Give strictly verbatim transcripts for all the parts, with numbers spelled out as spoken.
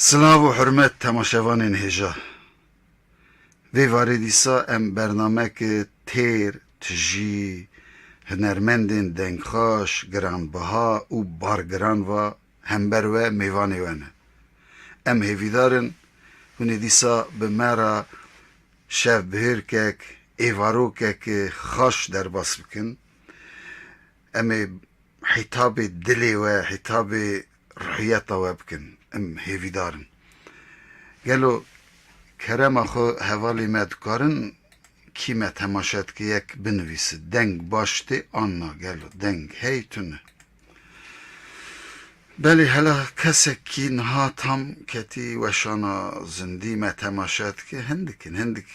Silav û hurmet temaşevanên hêja. Vê varê dîsa em bernameke têr, tijî, hunermendên dengxweş, giranbiha û bargiran va hember we mêvanê we ne. Em hêvîdar in hûn ê dîsa bi me re şevbihêrkek, êvarokeke xaş derbas bikin. Em ê hitabê dilê we, hitabê ruhiyeta we bikin. Em hêvîdar in. Gelo kerema xwe hevalê me dikarin, kî me temaşe dike yek binivîse. Deng baş tê an na gelo? Deng hey tune. Belê hela kesekî niha tam ketî weşana zindî me temaşe dike. Hindik in, hindik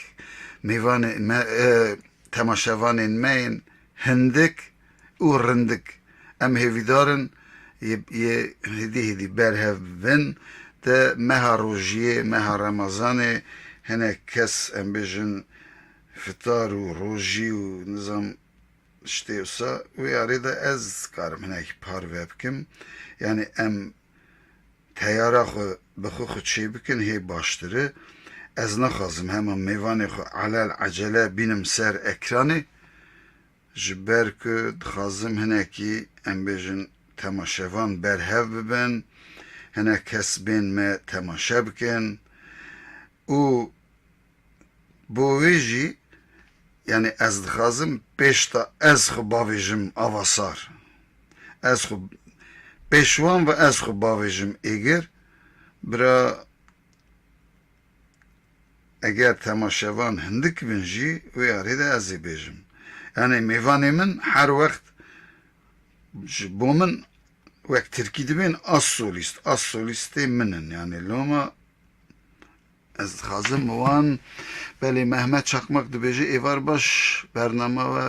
mêvanê me, e, temaşevanên me yên hindik û rindik. Em hêvîdar in yê, yê hêdî hêdî berhev bibin. Di meha rojiyê, meha Remezanê hinek kes, em bêjin, fitar û rojî û nizam tiştê wisa, wê arê de ez karim hinekî parve bikim. Yanî em teyara xwe bi xwe xwe çêbikin hê baştir e. Ez naxwazim hema mêvanê xwe elel ecele bînim ser ekranê. Ji ber ku dixwazim hinekî, em bêjin, temaşevan berhev bibin, hinek kes bên me temaşe bikin û bo wê jî, yanî ez dixwazim pêşta ez xwe bavêjim avasar. Ez xwe pêş wan ve ez xwe bavêjim êgir. Bira eger temaşevan hindik bin jî, wê arê de ez ê bêjim. Yanî mêvanê min her wext ji bo min wek tirkî dibên as solîst, as solîstê min in. Yanî loma ez dixwazim wan, belê Mehmet Çakmak dibêje, êvar baş, bernama we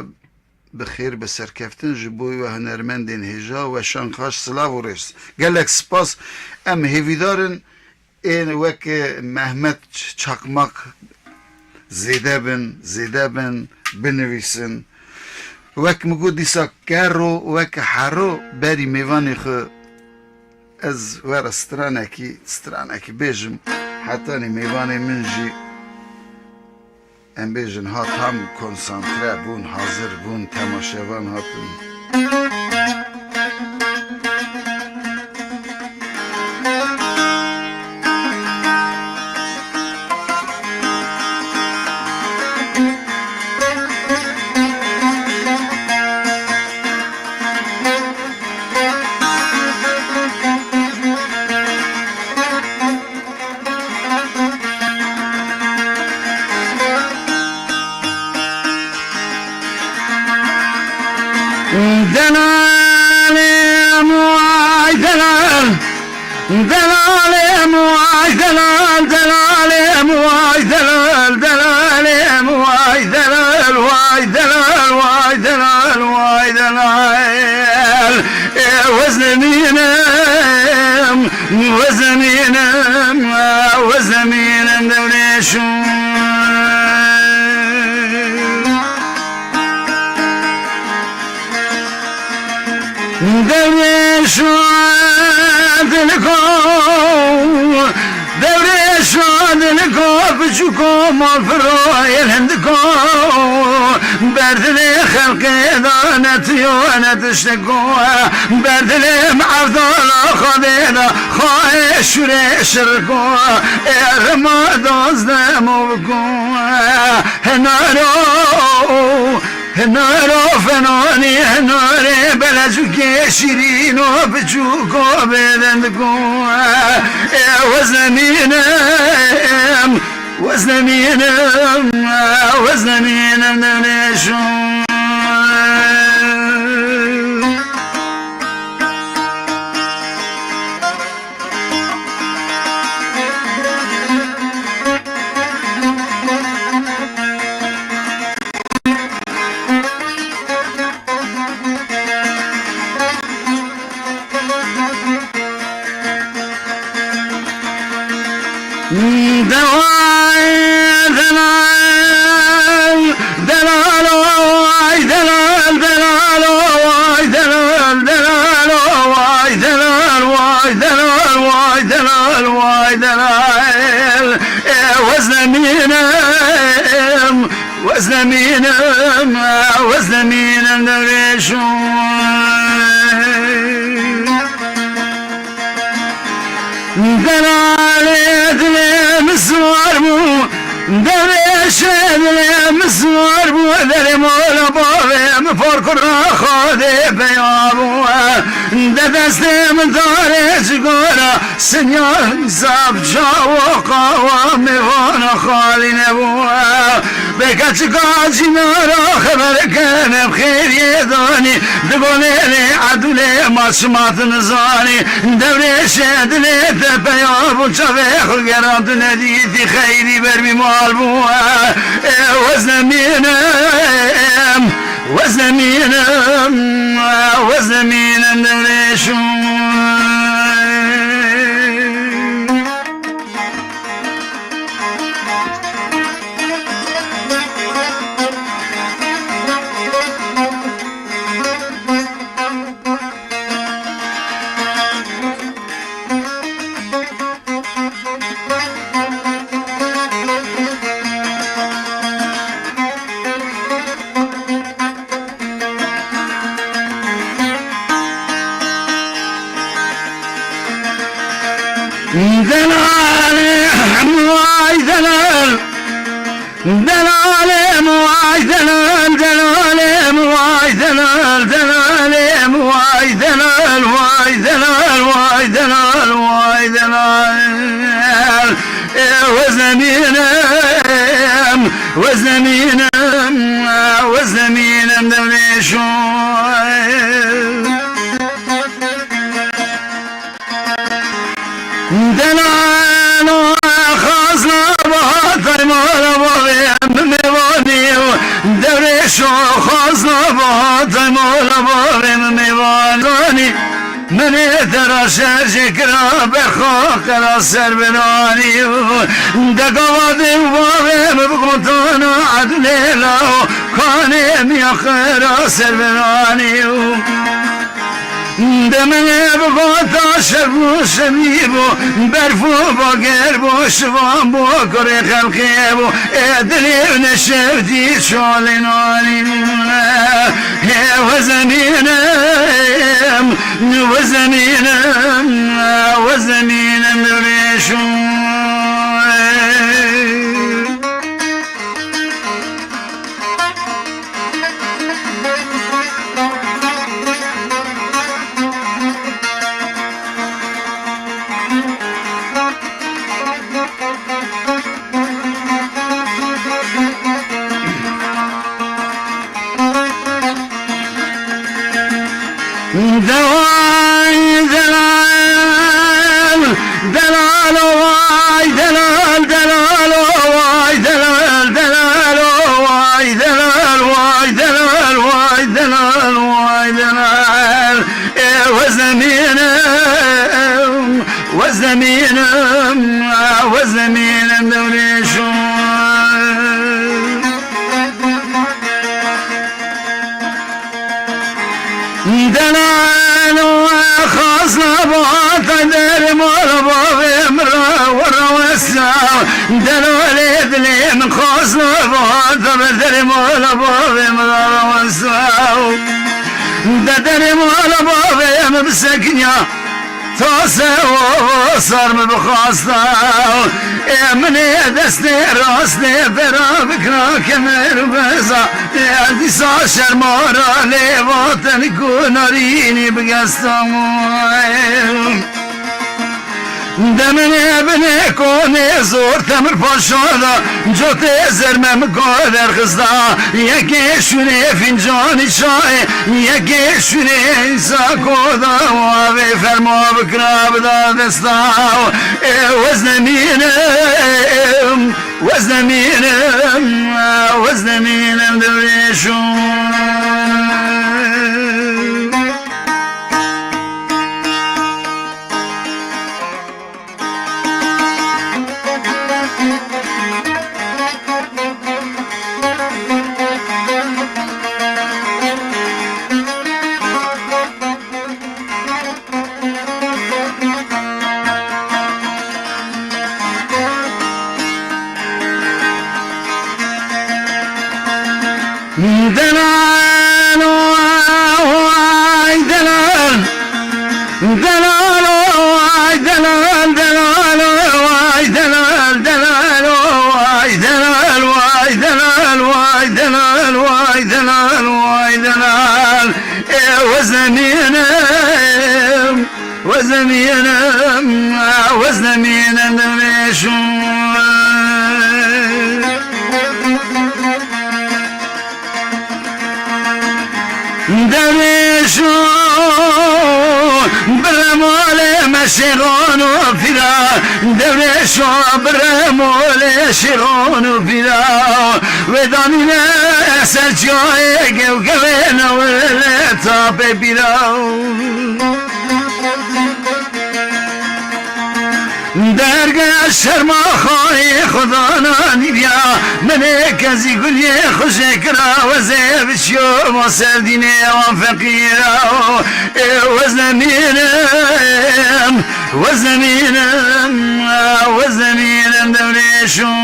bi xêr, bi serkeftin ji bo we hunermendên hêja, weşan xaş, silav û rêz. Gelek spas. Em hêvîdar in ên wek Mehmet Çakmak zêde bin, zêde bin, binivîsin. Wek min got dîsa kero, wek hero berî mêvanê xwe ez were stranekî, stranekî bêjim. Hetanî mêvanê min jî, em bêjin, ha tam konsantre bûn, hazir bûn, temaşevan hatin. Delalê em way delal, delalê em way delal, delalê em way delal, delalê em way delal, way delal, way delal, way delal. Ê weznemînim, weznemînim, weznemînim dewrêşû. Dewrêşû diliko, dewrêşû diliko, piçûko malfiroyên hindiko. Berdilê xelkê de ne tiyo ne tiştiko. Berdilê me evdala Xwedê de xayê şûrê şiriko. Ê rima doz de mo biko. Hinaro, hinaro fenonî, hinarê belezûkê şîrîno piçûko bêdendiko. Ê weznemînim, weznemînim, weznemînim dewrêşû. Delal, delal, delalo, Ez nemînim, ez nemînim dervêşo. Delalê dilê min siwar bû, dervêşê dilê min siwar bû, derê mola bavê min parkura Xadê peya bû. De destê min darê cigora, Sinya zaf çawa qawa mêvana xalî nebû. Bê keçika cînara xeber kene xêriyê danî. Di gonêlê edûlê ma çima tu nizanî. Devrêşê dilê te peya bû çavê xwe gera tu nedîtî xeyrî ber bî mal bû. Ê wez nemînim. Wez nemînim, wez nemînim dervêşo. Delalê, vay delal. Delalê, vay delal, delalê, vay delal, delalê, vay delal, vay delal, vay delal, vay delal. Ê, wez nemînim, wez nemînim, wez nemînim dervêşo. Delalo xazna bahatay mala bavê min mêvanî û dervêşo xazna bahatay mala bavê min mêvanî. Min ê te ra şer jê kira berxa qera serberanî û de gava dê û bavê min bi gotana edlêla û kanê min ya qera serberanî û. De min ê bi gota şev û şevî bû, berf û bager bû, şivan bû, kurê xelqê bû, ê dilê neşewtî çolê nanî. Hê we zemînim, we zemînim, we zemînim rêşû. Delal, delal, o vay, delal, delal, o vay, delal, delal, o vay, delal, vay, delal, vay, delal, vay, delal. Ê, we zemînim, we zemînim, we zemînim dewrêşû. Delal we xazna bata derê mala bavê min ra we rawesta. Delalê dilê min xazna bata ber derê mala bavê min ra rawesta. De derê mala bavê min bisekiniya. Tase û sar min bixwasta. Ê min ê destê rastê vera bikira kemer û beza. Ê dîsa şerma ra lê vaten ku narînî bigesta. De min ê binê konê zor temir paşa da, cotê zerme min ka derxista. Yekê şûnê fîncanî çayê, yekê şûnê îsa koda, avê ferma bikira bida desta. Ê wez nemînim, wez nemînim, wez nemînim dewrêşû. Delal, vay delal. Delal, vay delal, delal, vay delal, delal, vay delal, vay delal, vay delal, vay delal, vay delal. E, wezemînim. Wezemînim, wezemînim dewrêşûn. Dewrêşûn, birê molê me şêxon û pîra. Dewrêşûn, birê molê şêxon û pîra. Wê danîne ser çiyayê gewgewê newirê tapê bîra. Derge şerma xayê xudana nîviya, minê kezî guliyê xwe jê kira, wezê biçiyo ma serdînê wan feqîra. Ê wezemînim, wezemînim, wezemînim dewrêşûn.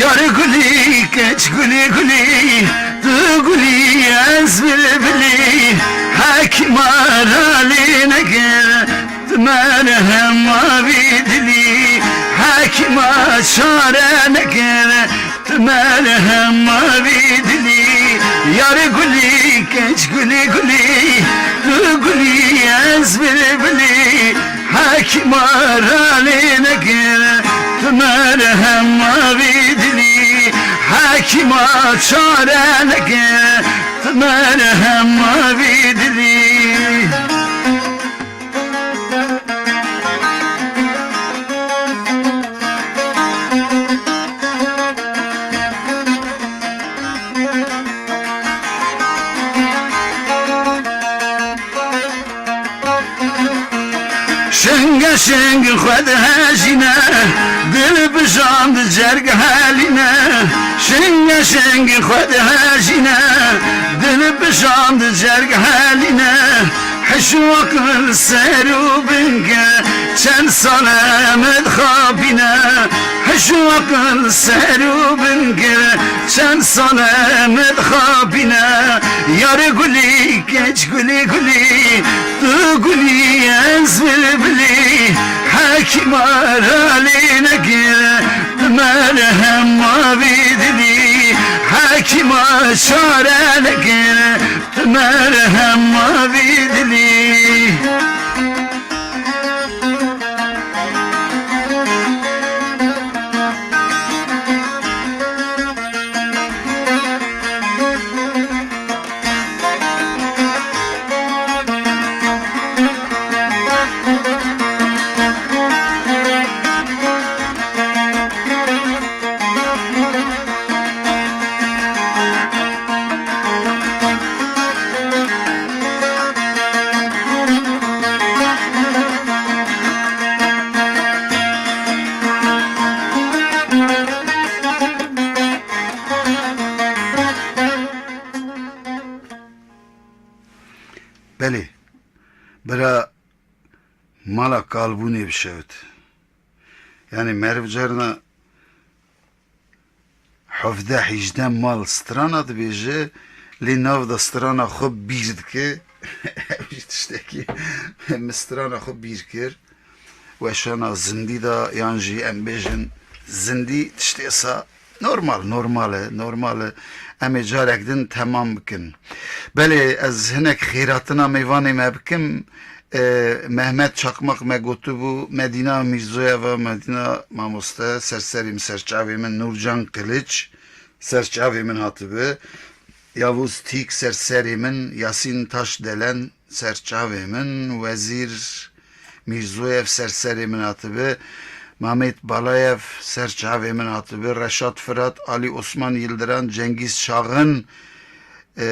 Yar gulî, keç gulî gulî, tu gulî, ez bilbilî, hekîma ralê nekir. Tu merhema vî dilî, hekîma çare nekir. Tu merhema vî dilî, yar gulî, keç gulî gulî. Tu gulî, ez bilbilî, hekîma ralê nekir. Tu merhema vî dilî, hekîma çare nekir. Tu merhema vî dilî. Şinge şing xwe dihejîne, dil bijand cerg helîne. Şinge şing xwe dihejîne, dil bijand cerg helîne. Hiş û aqil ser û bin kir, çend sal e min dixapîne. Hiş û aqil ser û bin kir, çend sal e min dixapîne. Yar gulî, keç gulî gulî, tu gulî, ez bilbilî. Hekîma ralê nekir, tu merhema vî dilî. Hekîma çare nekir, tu merhema vî dilî. Belê, bira mala kalbûnê bişewit. Yanî meriv carna hevdeh hîjdeh mal strana dibêje, lê nav de strana xwe bîr dike. Ev jî tiştekî, min strana xwe bîr kir. Weşana zindî de, yan jî em bêjin zindî tiştê sa normal, normal e, normal e. Em ê carek din temam bikin. Belê, ez hinek xêratina mêvanê me bikim. E, Mehmet Çakmak me gotibû, Medîna Mîrzoyeva, Medîna mamoste, ser serê min, ser çavê min, Nûrcan Kiliç, ser çavê min hatibi, Yavuz Tîk, ser serê min, Yasîn Taşdelen, ser çavê min, Wezîr Mîrzoyev, ser serê min hatibi, Mamêt Balayev, ser çavê min hatibi, Reşat Firat, Alî Osman Yildiran, Cengîz Çaxin, Ee,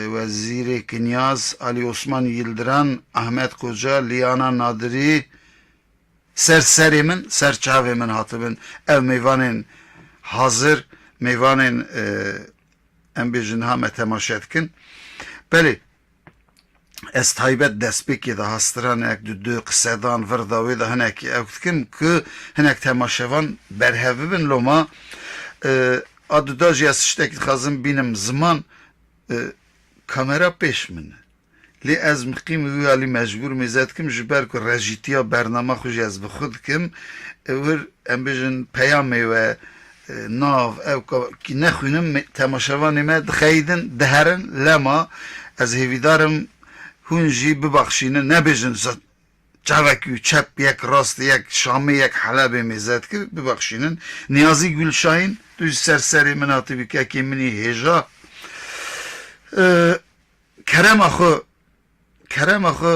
Wezîrê Kinyaz, Alî Osman Yildiran, Ahmet Koca, Liyana Nadirî, ser serê min, ser çavê min hatibin ev mêvanên hazir, mêvanên, e, em bêjin niha me temaşe dikin. Belê, ez taybet destpêkê de ha stranek du du qisedan vir da wê de hinekî ew dikim ku hinek temaşevan berhev bibin. Loma, e, a duda jî ez tiştekî dixwazim bînim ziman, e, kamera pêş min e. Lê ez miqîm wî alî mecbûr mêze dikim, ji ber ku rejîtiya bernama xwe jî ez bi xwe dikim. E, wir, em bêjin, peyamê we, e, nav, ew ka-, kî nexwînim, me-, temaşevanê me dixeyidin, diherin, lema ez hêvîdar im hûn jî bibaxşînin, nebêjin, za-, çavekî û çep, yek rast, yek Şamê, yek Helebê mêze dikir, bibexşînin. Niyazî Gulşahîn, tu jî ser serê min hatibî, kekê min î hêja. E, kerema xwe, kerema xwe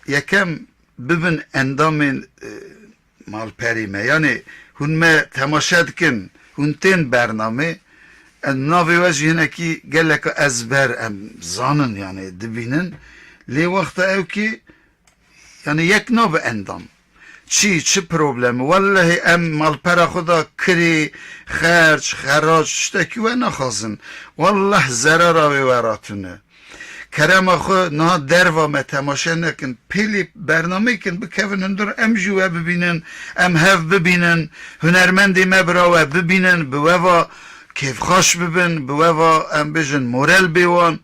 yekem bibin endamên, e, malperî me. Yanê hûn me temaşe dikin, hûn tên bernamê, em navê we jî hinekî geleka ezber em zanin, yanê dibînin. Lê wexta ew kî, yanî yek nabe endam. Çi, çi problem? Wellehî em malpera xwe da kirê, xerc, xerac, tiştekî we naxwazin. Welleh zerara wê we ratune. Kerema xwe niha derva me temaşe nekin. Pêlî bernameykin bikevin hundir em jî we bibînin, em hev bibînin, hunermendê me bira we bibînin, bi we va kêfxweş bibin, bi we va em bêjin morel bê wan.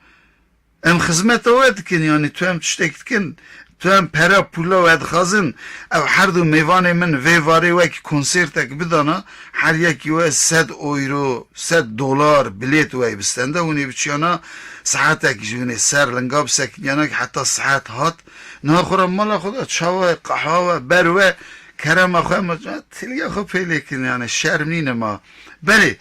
Em xizmeta we dikin, yanî tu em tiştek dikin, tu em pera pûla we dixwazin. Ev her du mêvanê min vê varê wekî konsertek bidana, her yekî we sed euro, sed dolar bilêt we bistende, hûn ê biçiyana saetek ji hûn ê ser linga bisekiniyana ki heta saet hat. Niha xwe re mala xwe de çawa ye, qehwa we, ber we, kerema xwe me, tiliya xwe pê lê kin, yanî şerm nîne ma. Belê,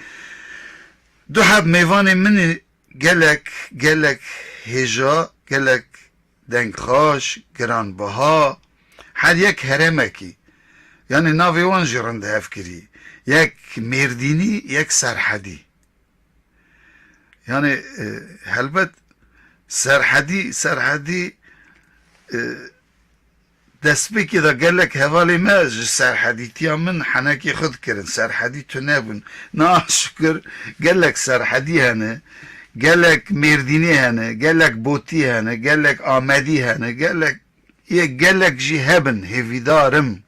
du heb mêvanê min ê gelek, gelek hêja, gelek dengxaş, giranbiha, her yek herêmekî. Yanî navê wan jî rind hev kirî. Yek Mêrdînî, yek Serhedî. Yanî, e, helbet Serhedî, Serhedî, e, destpêkê de gelek hevalê me ji serhedîtiya min henekê xwe dikirin. Serhedî tune bûn. Na şikir gelek serhedî hene, gelek mêrdînê hene, gelek botî hene, gelek amedî hene, gelek yê gelek jî hebin, hêvîdar im.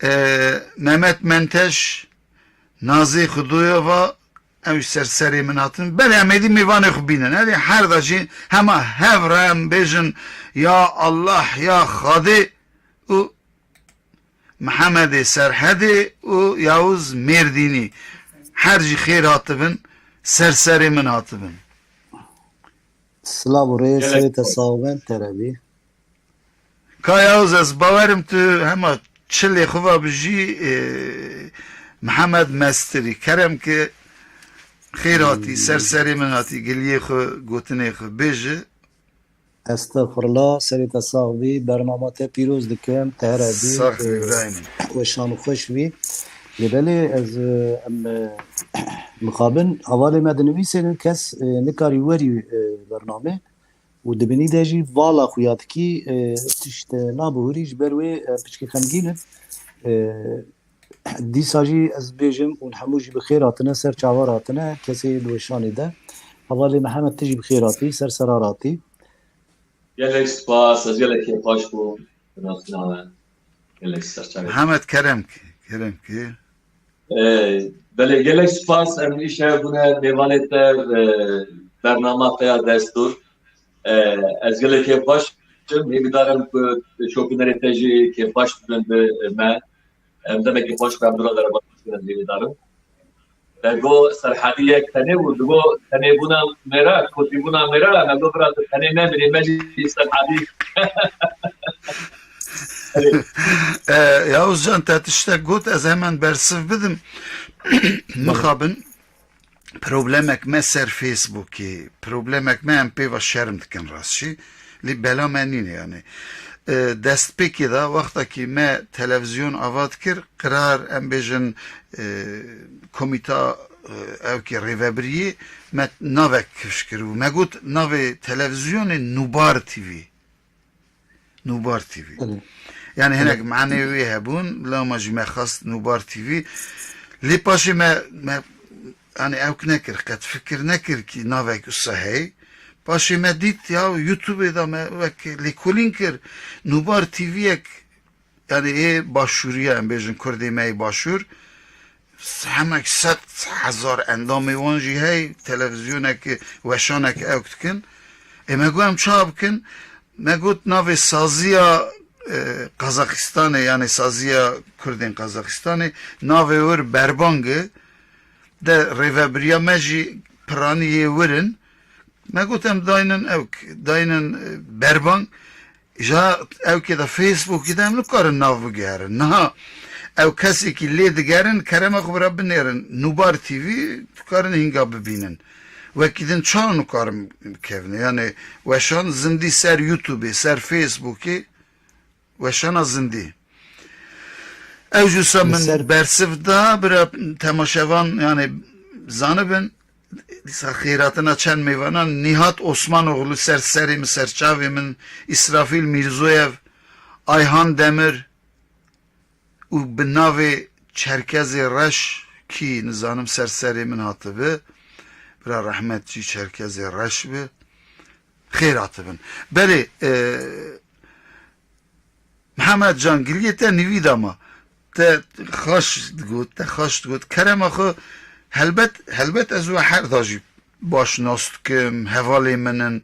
Ee, Mehmet Menteş, Nazê Xudoyeva, ew jî ser serê min hatin. Belê em êdî mêvanê xwe bînin. Erê her da jî hema hev re em bêjin, ya Allah, ya Xadê û Mihemedê Serhedê û Yavuz Mêrdînî. Her jî xêr hatibin, ser serê min hatibin. Silav û rêz, serê te sax ben, terebî. Ka Yavuz, ez bawerim tu hema çilê xwe va bijî, e, Mihemed Mestirî. Kerem ki xêr hatî, ser serê min hatî, giliyê xwe, gotinê xwe bêje. Estexfirullah, serê te sax bî, bernama te pîroz dikim, te here bî. Sax bî, e, Îbrahîm. Weşan û xweş bî. Lê belê ez, e, em, e, mixabin, hevalê me dinivîsênin, kes, e, nikarî werî, e, bernamê. Û di binî de jî vala xuya dikî, e, tişt, e, nabihurî, ji ber wê, e, piçkî xemgîn in. E, dîsa jî ez bêjim, hûn hemû jî bi xêr hatine, ser çavar hatine, kesê di weşanê de. Hevalê Mihemed, tu jî bi xêr hatî, ser serar hatî. Gelek spas, ez gelek kêfxweş bûm. Bi nasîna we. Gelek ser çavê. Mihemed, kerem ki, kerem ki. E, belê, gelek spas. Em îşev bûne mêvanê te, e, bernama te ya destûr. E, ez gelek kêfxweş im. Hêvîdar im ku şopînerê te jî kêfxweş dibin bi me. Em demekî xweş be, em dûra derevan dibin, hêvîdar im. Te got Serhedî yek tenê bû, digot tenêbûna mêra, kotîbûna mêra, me got bira tu tenê nemirî, me jî Serhedî. E, Yavuz can, te tiştek got, ez hemen bersiv bidim. Mixabin, problemek me ser Facebookê, problemek me, em pê ve şerm dikin rast jî. Lê bela me nîne yani. E, destpêkê de wextekî me televizyon ava dikir, qirar, em bêjin, e, komîta, e, ew ki rêvebiriyê, me navek kifş kiribû. Me got navê televizyonê Nûbar T V. Nûbar T V. Belê. Yani hinek manê wê hebûn, lewma jî me xwest Nûbar T V. Lê paşê me, me, yani ewk nekir, qet fikir nekir kî navek wisa hey. Paşê me dît ya YouTubeê de me wek lêkolîn kir. Nûbar T V yek, yani ê başûriya, em bêjin Kurdê me yê başûr, hemek sed hezar endamê wan jî hey, televîzyonek, weşanek ewk dikin. Ê me got em çawa bikin? Me got navê saziya, e, Qazaxistanê, yani saziya Kurdên Qazaxistanê, navê wir Berbang e. De rêvebiriya me jî piranî yê wir in. Me got em daynin ewk, daynin, e, Berbang. Ja ewkê de Facebookê de em nikarin nav bigerin. Niha ew kesekî lê digerin, kerema xwe bira binêrin. Nûbar T V dikarin hînga bibînin. Wekî din çawa nikarin bikevine? Yani weşan zindî ser YouTubeê, ser Facebookê, weşana zindî. Ew jî wisa min bersiv da, bira temaşevan, yani zanibin, dîsa xêratina çend mêvanan, Nîhat Osmanoğlu ser serê min, ser çavê min, Îsrafîl Mîrzoyev, Ayhan Demir û bi navê Çerkezê Reş kî nizanim ser serê min hatibi, bira rehmet jî Çerkezê Reş bi, xêr hatibin. Belê, e, Mihemed Can, giliyê te nivî da ma. Te xweş digot, te xweş digot. Kerema xwe, helbet, helbet ez we her da jî baş nas dikim, hevalê min in.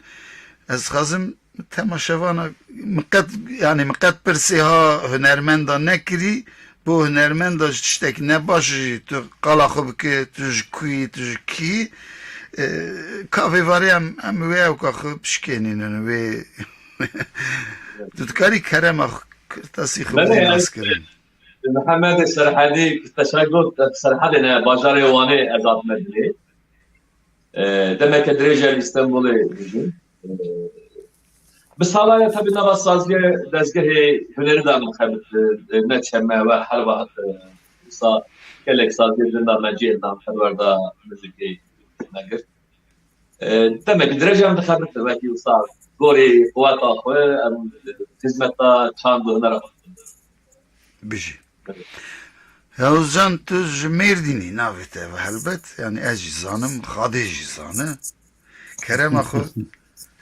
Ez dixwazim temaşevana, min qet, yani min qet pirsê ha hunermenda nekirî, bo hunermenda ji tiştekî ne baş jî tu qala xwe bike, tu ji ku yî, tu ji kî yî. E, ka vê varê em, em wê ewka xwe bişkênînin, wê Tu dikarî kerema xwe, kirtasî xwe Belê, bidê nas kirin. Mihemedê Serhedî, te şa got, Serhedê ne, bajarê Wanê ez hatime dilê. E, demeke dirêj e li Îstenbulê dijîm. E, bi sala ye tabi nava saziyê dezgehê hunerî de min xebit, e, ne çeme we helva, e, sa gelek saziyê din de me cihê dan perwerda muzîkê me girt. E, demek dirêj em dixebitin, wekî wisa gorî quweta xwe em xizmeta çand û hunera xwe dikin. Bijî. Yavuzcan, tu ji Mêrdînî navê te ve helbet, yani ez jî zanim, Xadê jî zane. Kerema xwe,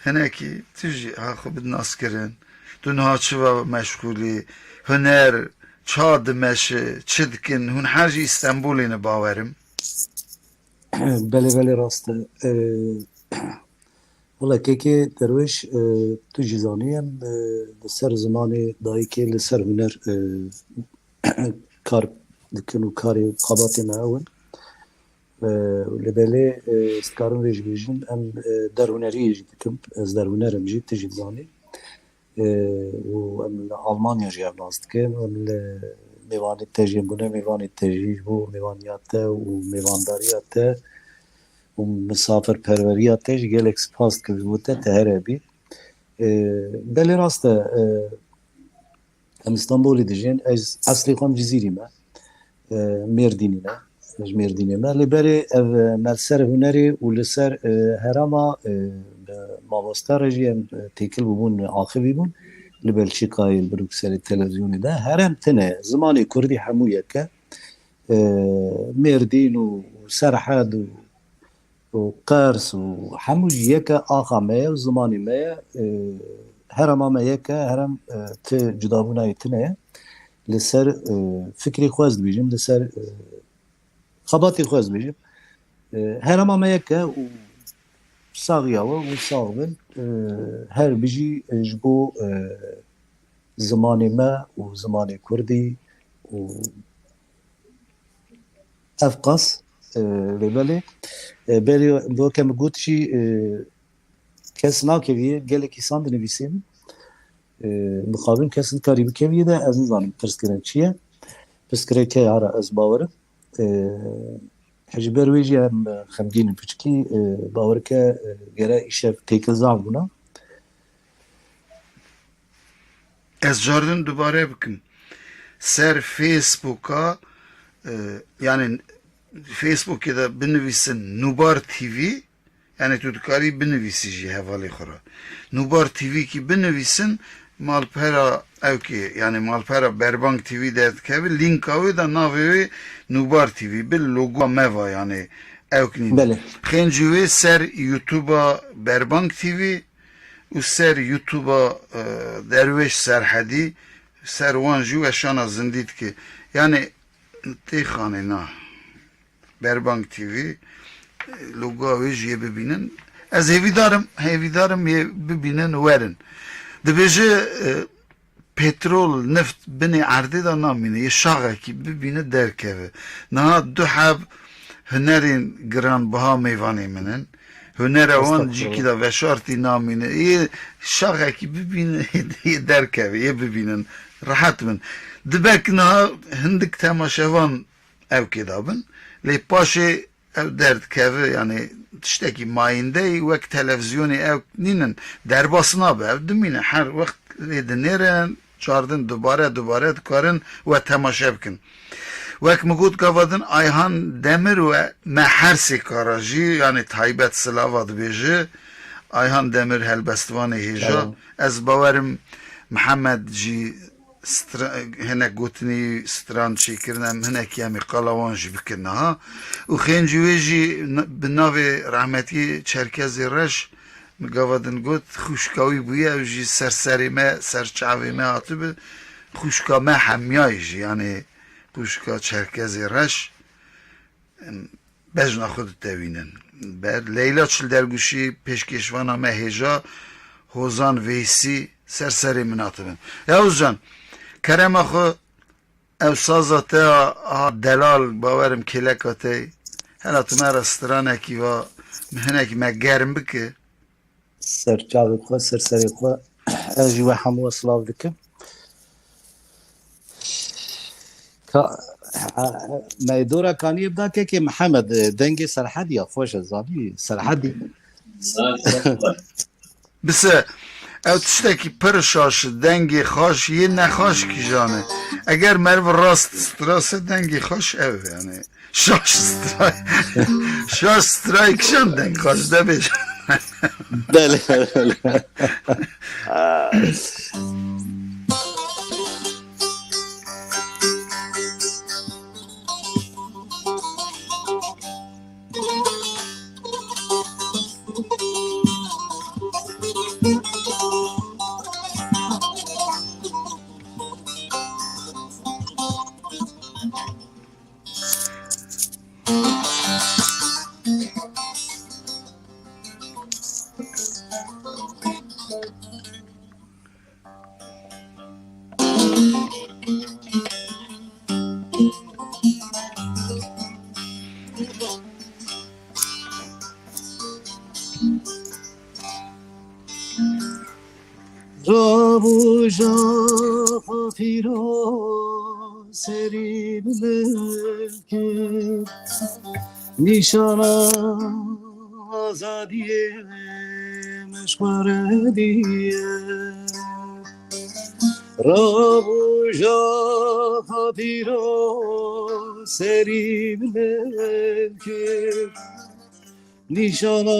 hinekî tu jî ha xwe bidin naskirin. Tu niha çi ve meşxûlî, huner, ça dimeşi, çi dikin, hûn her jî Îstenbulê ne bawerim. Belê, belê, rast e. Ee, wele kekê Derwêş, e, tu jî zanî em, e, li ser zimanê dayikê, li ser huner, e, kar dikin û karê xebatê me ew in. E, li belê, e, ez dikarim vê jî bêjim, em, e, der huneriyê jî dikim, ez der huner im jî, tu jî dizanî. E, û em li Almanya jî ev nas dikin û li mêvanê te jî em bûne mêvanê te jî ji bo mêvaniya te û mêvandariya te û misafirperweriya te jî gelek spas dikim ji bo te, te here bî. E, belê rast e, e, em Îstanbulê dijîn, ez eslê xwe em Cizîrî me. e, Mêrdînî ne, ji Mêrdînê me. Lê berê ev, e, me li ser hunerê û li ser, e, herêma, e, bi mamoste re jî em, e, têkil bûbûn, axivî bûn. Li Belçîkayê, li Brukselê, televîzyonê de. Herêm tune, zimanê kurdî hemû yek e. E, Mêrdîn û Serhed û û Qers û hemû jî yek e, axa me ye û zimanê me ye. E, herêma me yek e, herêm, e, ti cudabûnayê tune ye. Li ser, e, fikrê xwe ez dibêjim, li ser, e, xebatê xwe ez dibêjim. E, herêma me yek e û saxiya we û sax bin. E, her bijî, e, ji bo, e, zimanê me û zimanê kurdî û ev qas, e, lê belê, e, belê, weke min got jî, e, kes nakeviyê, gelek îsan dinivîsîn. E, mixabin kes nikarî bikeviyê de, ez nizanim pirsgirên çi ye. Pirsgirêke ya re ez bawerim. E, ji ber wê jî em xemgîn in piçikî, e, bawer ke, e, gere îşev têkil zaf bûna. Ez cardin dubare bikim. Ser Facebooka, e, yani Facebookê de binivîsin Nûbar T V, yani tu dikarî binivîsî jî hevalê xwe re. Nûbar T V kî binivîsin, malpera Ewkê, yani malpera Berbang T V derdikeve, lînka wê de navê wê Nûbar T V bi, logoya me va, yani ewk nîne. Belê. Xêncî wê ser YouTube'a Berbang T V û ser YouTube'a, e, Derwêş Serhedî, ser wan jî weşana zindî dike. Yani tê xanê na. Berbang T V, e, logoya wê jî yê bibînin. Ez hêvîdar im, hêvîdar im yê bibînin, werin. Dibêje, e, petrol, nift binê erdê de namîne, yê şaxekî bibîne derkeve. Niha du heb hunerên giranbiha mêvanê min in. Hunera wan cîkî de veşartî namîne. Yê şaxekî bibîne, yê derkeve, yê bibînin. Rehet bin. Dibe ki niha hindik temaşevan ewkê de bin. Lê paşê ew derdikeve, yani tiştekî mayîndeyî, wek televîzyonê ew nînin, derbas nabe, ew dimîne, her wext lê dinêrin, çardin dubare dubare dikarin we temaşe bikin. Wek min got gava din Ayhan Demir we me her sê kara jî, yani taybet silava dibêje. Ayhan Demir helbestvanê hêja. Selam. Ez bawerim Mihemed jî stra-, hinek gotinî stran çêkirin, em hinekî em ê qala wan jî bikin niha. Û xêncî wê jî n-, bi navê rehmetî Çerkezê Reş, min gava din got, xwişka wî bûye, ew jî ser serê me, ser çavê me hatibi, xwişka me hemiyayî jî, yani xwişka Çerkezê Reş. Em, bejna xwe ditewînin. Ber Leyla Çilderguşî, pêşkêşvana me hêja, Hozan Veysî, ser serê min hatibin. Ya Hozan, kerema xwe, ew saza te a, a delal, bawerim kêleka te, hela tu me re stranekî va, hinekî me germ bike. Ser çavê xwe, ser serê xwe, ez jî we hemû silav dikim. Ka, me dora kaniyê bida kekê Mihemed, dengê Serhedî ya xweş e, zanî Serhedî. Bise, ew tiştekî pir şaş, dengê xaş, yê nexaş kîjan e. Eger meriv rast strase, dengê xaş ew e, yani. Şaş stray. Şaş stray kişan deng xaş de bêj. Belê, belê. Roja xwe pîroz serî bi min kir, nîşana azadiyê min ji xwe re diye. Roja xwe pîroz serî bi min kir, nîşana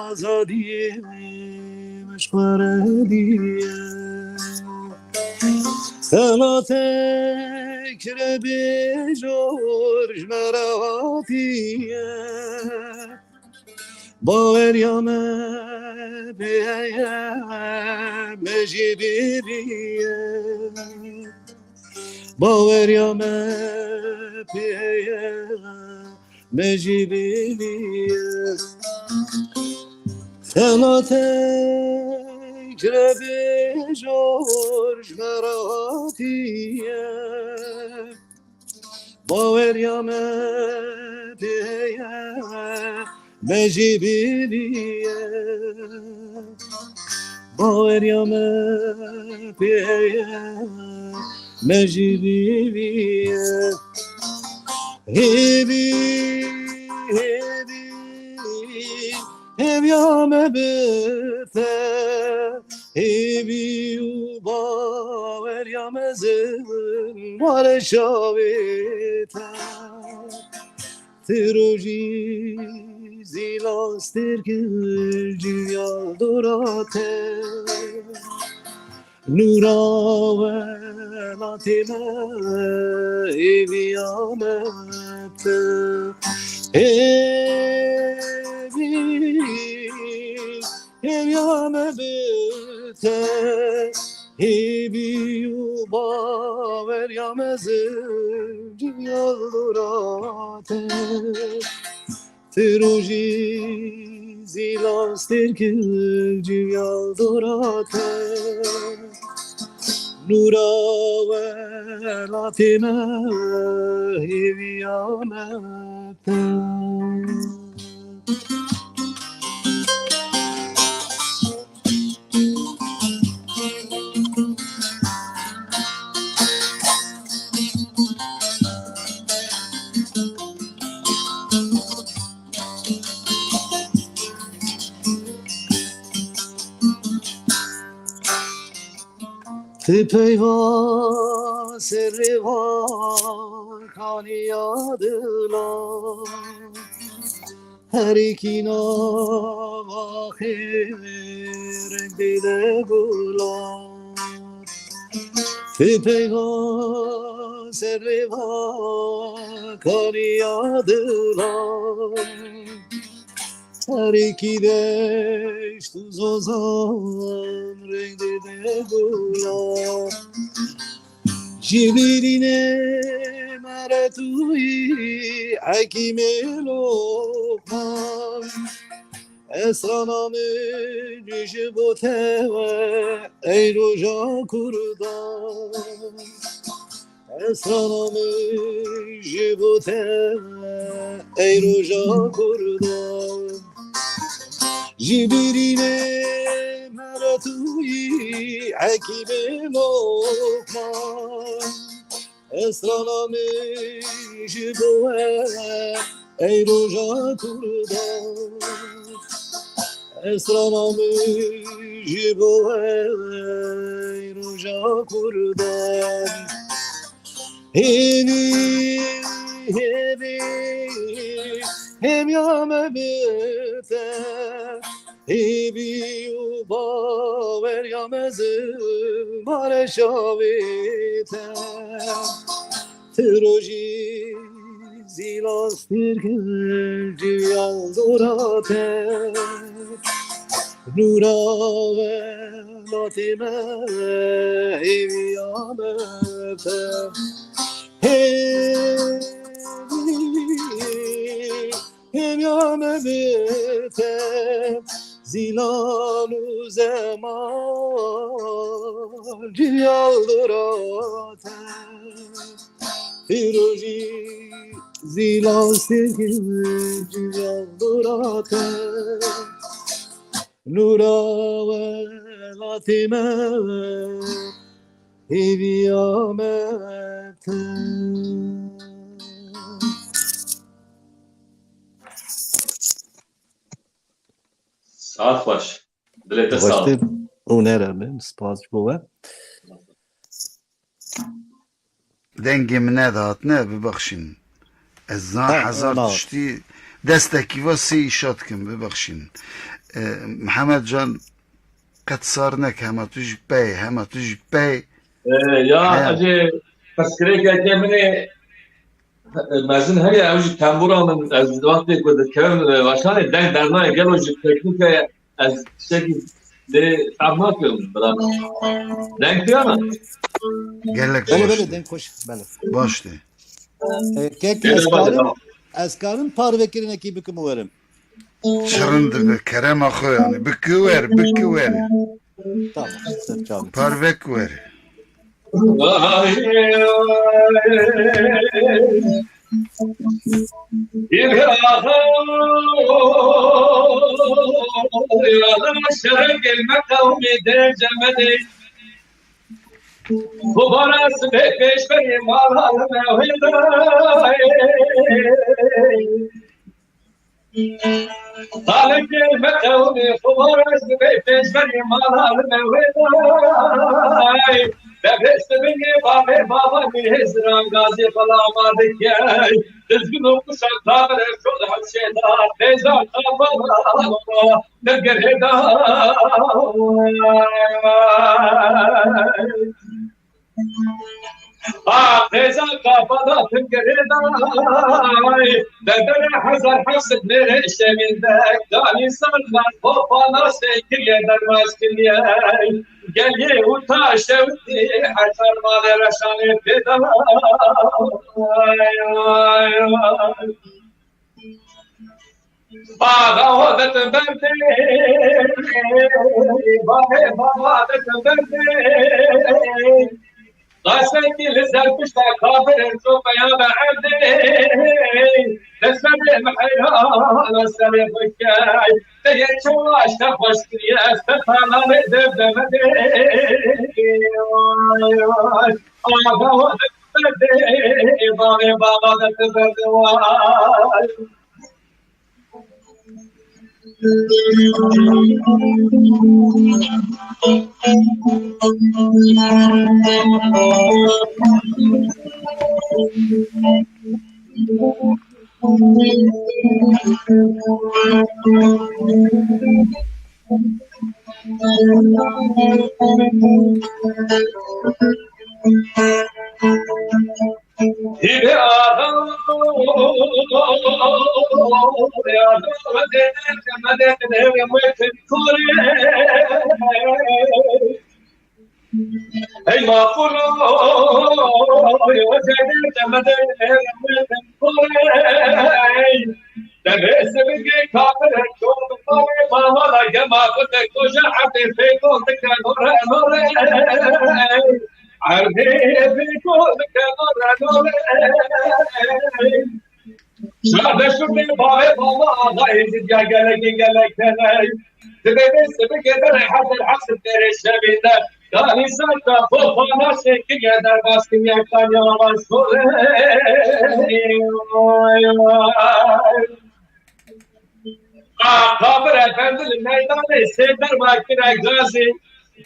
azadiyê min ji xwe re diye. Hela tek re bêjor ji me re hatiye. Baweriya me pê heye, me jê bêriye. Baweriya me pê heye, me jî bêliye. Xelatek re bêjor ji me re hatiye. Baweriya me pê heye, me jî bêliye. Baweriya me pê heye, me jî bêliye. Hêvî, hêvî, hêviya me bi te, hêvî û baweriya mezin ware çavê te. Ti rojî zîla stêr kir ciya dora te. Nûra welatê me, hêviya me te. Hêvî, hêviya me bi te. Hêvî û baweriya me zindî ya dora te. Ti rojî zîla stêr kir civiya dora te. Nûra welatê me, hêviya me te. Ti peyva serê va kaniya dila. Herîkî nava xêr reng dide gulan. Ti peyva serê va kaniya dila. Herîkî deşt û zozan reng dide gulan. Ji birînê me re tu yî hekîmê Lokman. Esrana min ji bo te we ey roja Kurdan. Esrana min ji bo te ey roja Kurdan. Ji birînê me re tu yî hekîmê Lokman. Esrana min ji bo we ey roja Kurdan. Esrana min ji bo we ey roja Kurdan. Hêvî, hêvî, hêviya me bi te. Hêvî û baweriya me zimare şavê te. Ti rojî zîla stêr kir civiya dora te. Nûra welatê me, hêviya me te. Hêvî, hêviya me bi te. Zîlan û zeman civiya dora te. Pîrojî zîlan sêkê civiya dora te. Nûra welatê me, hêviya me te. Saet xweş. Dilê te sağ. Xweştir û nerem in. Spas ji bo we. Dengê min nedihatine, bibexşîn. Ez zan hezar tiştî destekî ve sê îşa dikim, bibexşîn. E, Mihemed Can, qet sar neke, hema tu jî pey, hema tu jî pey. E, ya, Heya. Ecê pirsgirêkeke min ê, e, mezin heye, ew jî tembûra min, ez wextê ku dikevim, e, weşanê deng dernayê, gelo ji teknîkê ez tiştekî lê fehm nakim, bira. Deng tu ya na? Gelek Belê, baş. Belê, deng xweş, belê. Baş tê. E, kek, Gelek ez baş, karim, tamam. Ez karim parvekirinekî bikim û werim. Çirin dibe, kerema xwe yani. Biki wer, biki wer. Tamam, ser çavê. Parvek wer. Devê sibingê bavê bava min hêziran gazê belama dikey. Dizgin û kuşa kabirê şol hemşêda têza kabala min girêda. Ah, têza kabala min girêda. Dedere hezar hesed nêrê şevîndek. Danî sar lan hopana şekilê derbaş kiriye. Geliyê û ta şewitî hezar malê reşanê pêda. Axa ho ditin berdê, bavê bava ditin berdê. Qasekî li ser pişta kabirên çopeyana erdê. Li serê min heyrana serê xwe key. Te yê çawa ji te xweş kiriye, ez te talanê dev demedê. Axa ho ditin berdê, bavê bava ditin berdê. Hîvê axa, axa, medet, medet, medet, kurê. Hey maqûlo, medet, medet, medet, kurê. Devê sibingê kabirê şol bavê bava gema xwe te koja erdê fêko dike nore, nore. Erdê fêko dike nore, nore. Şarde şurdê bavê bava axa êzîdiya gelekê gelek teney. Divê vê sibikê derê hezir hesib derê şevî de. Danî sar da xwe pana şekiliye derbas kiriye kanya ava şorê. Aa, Kabir Efendi li meydanê sê derva kire gazî.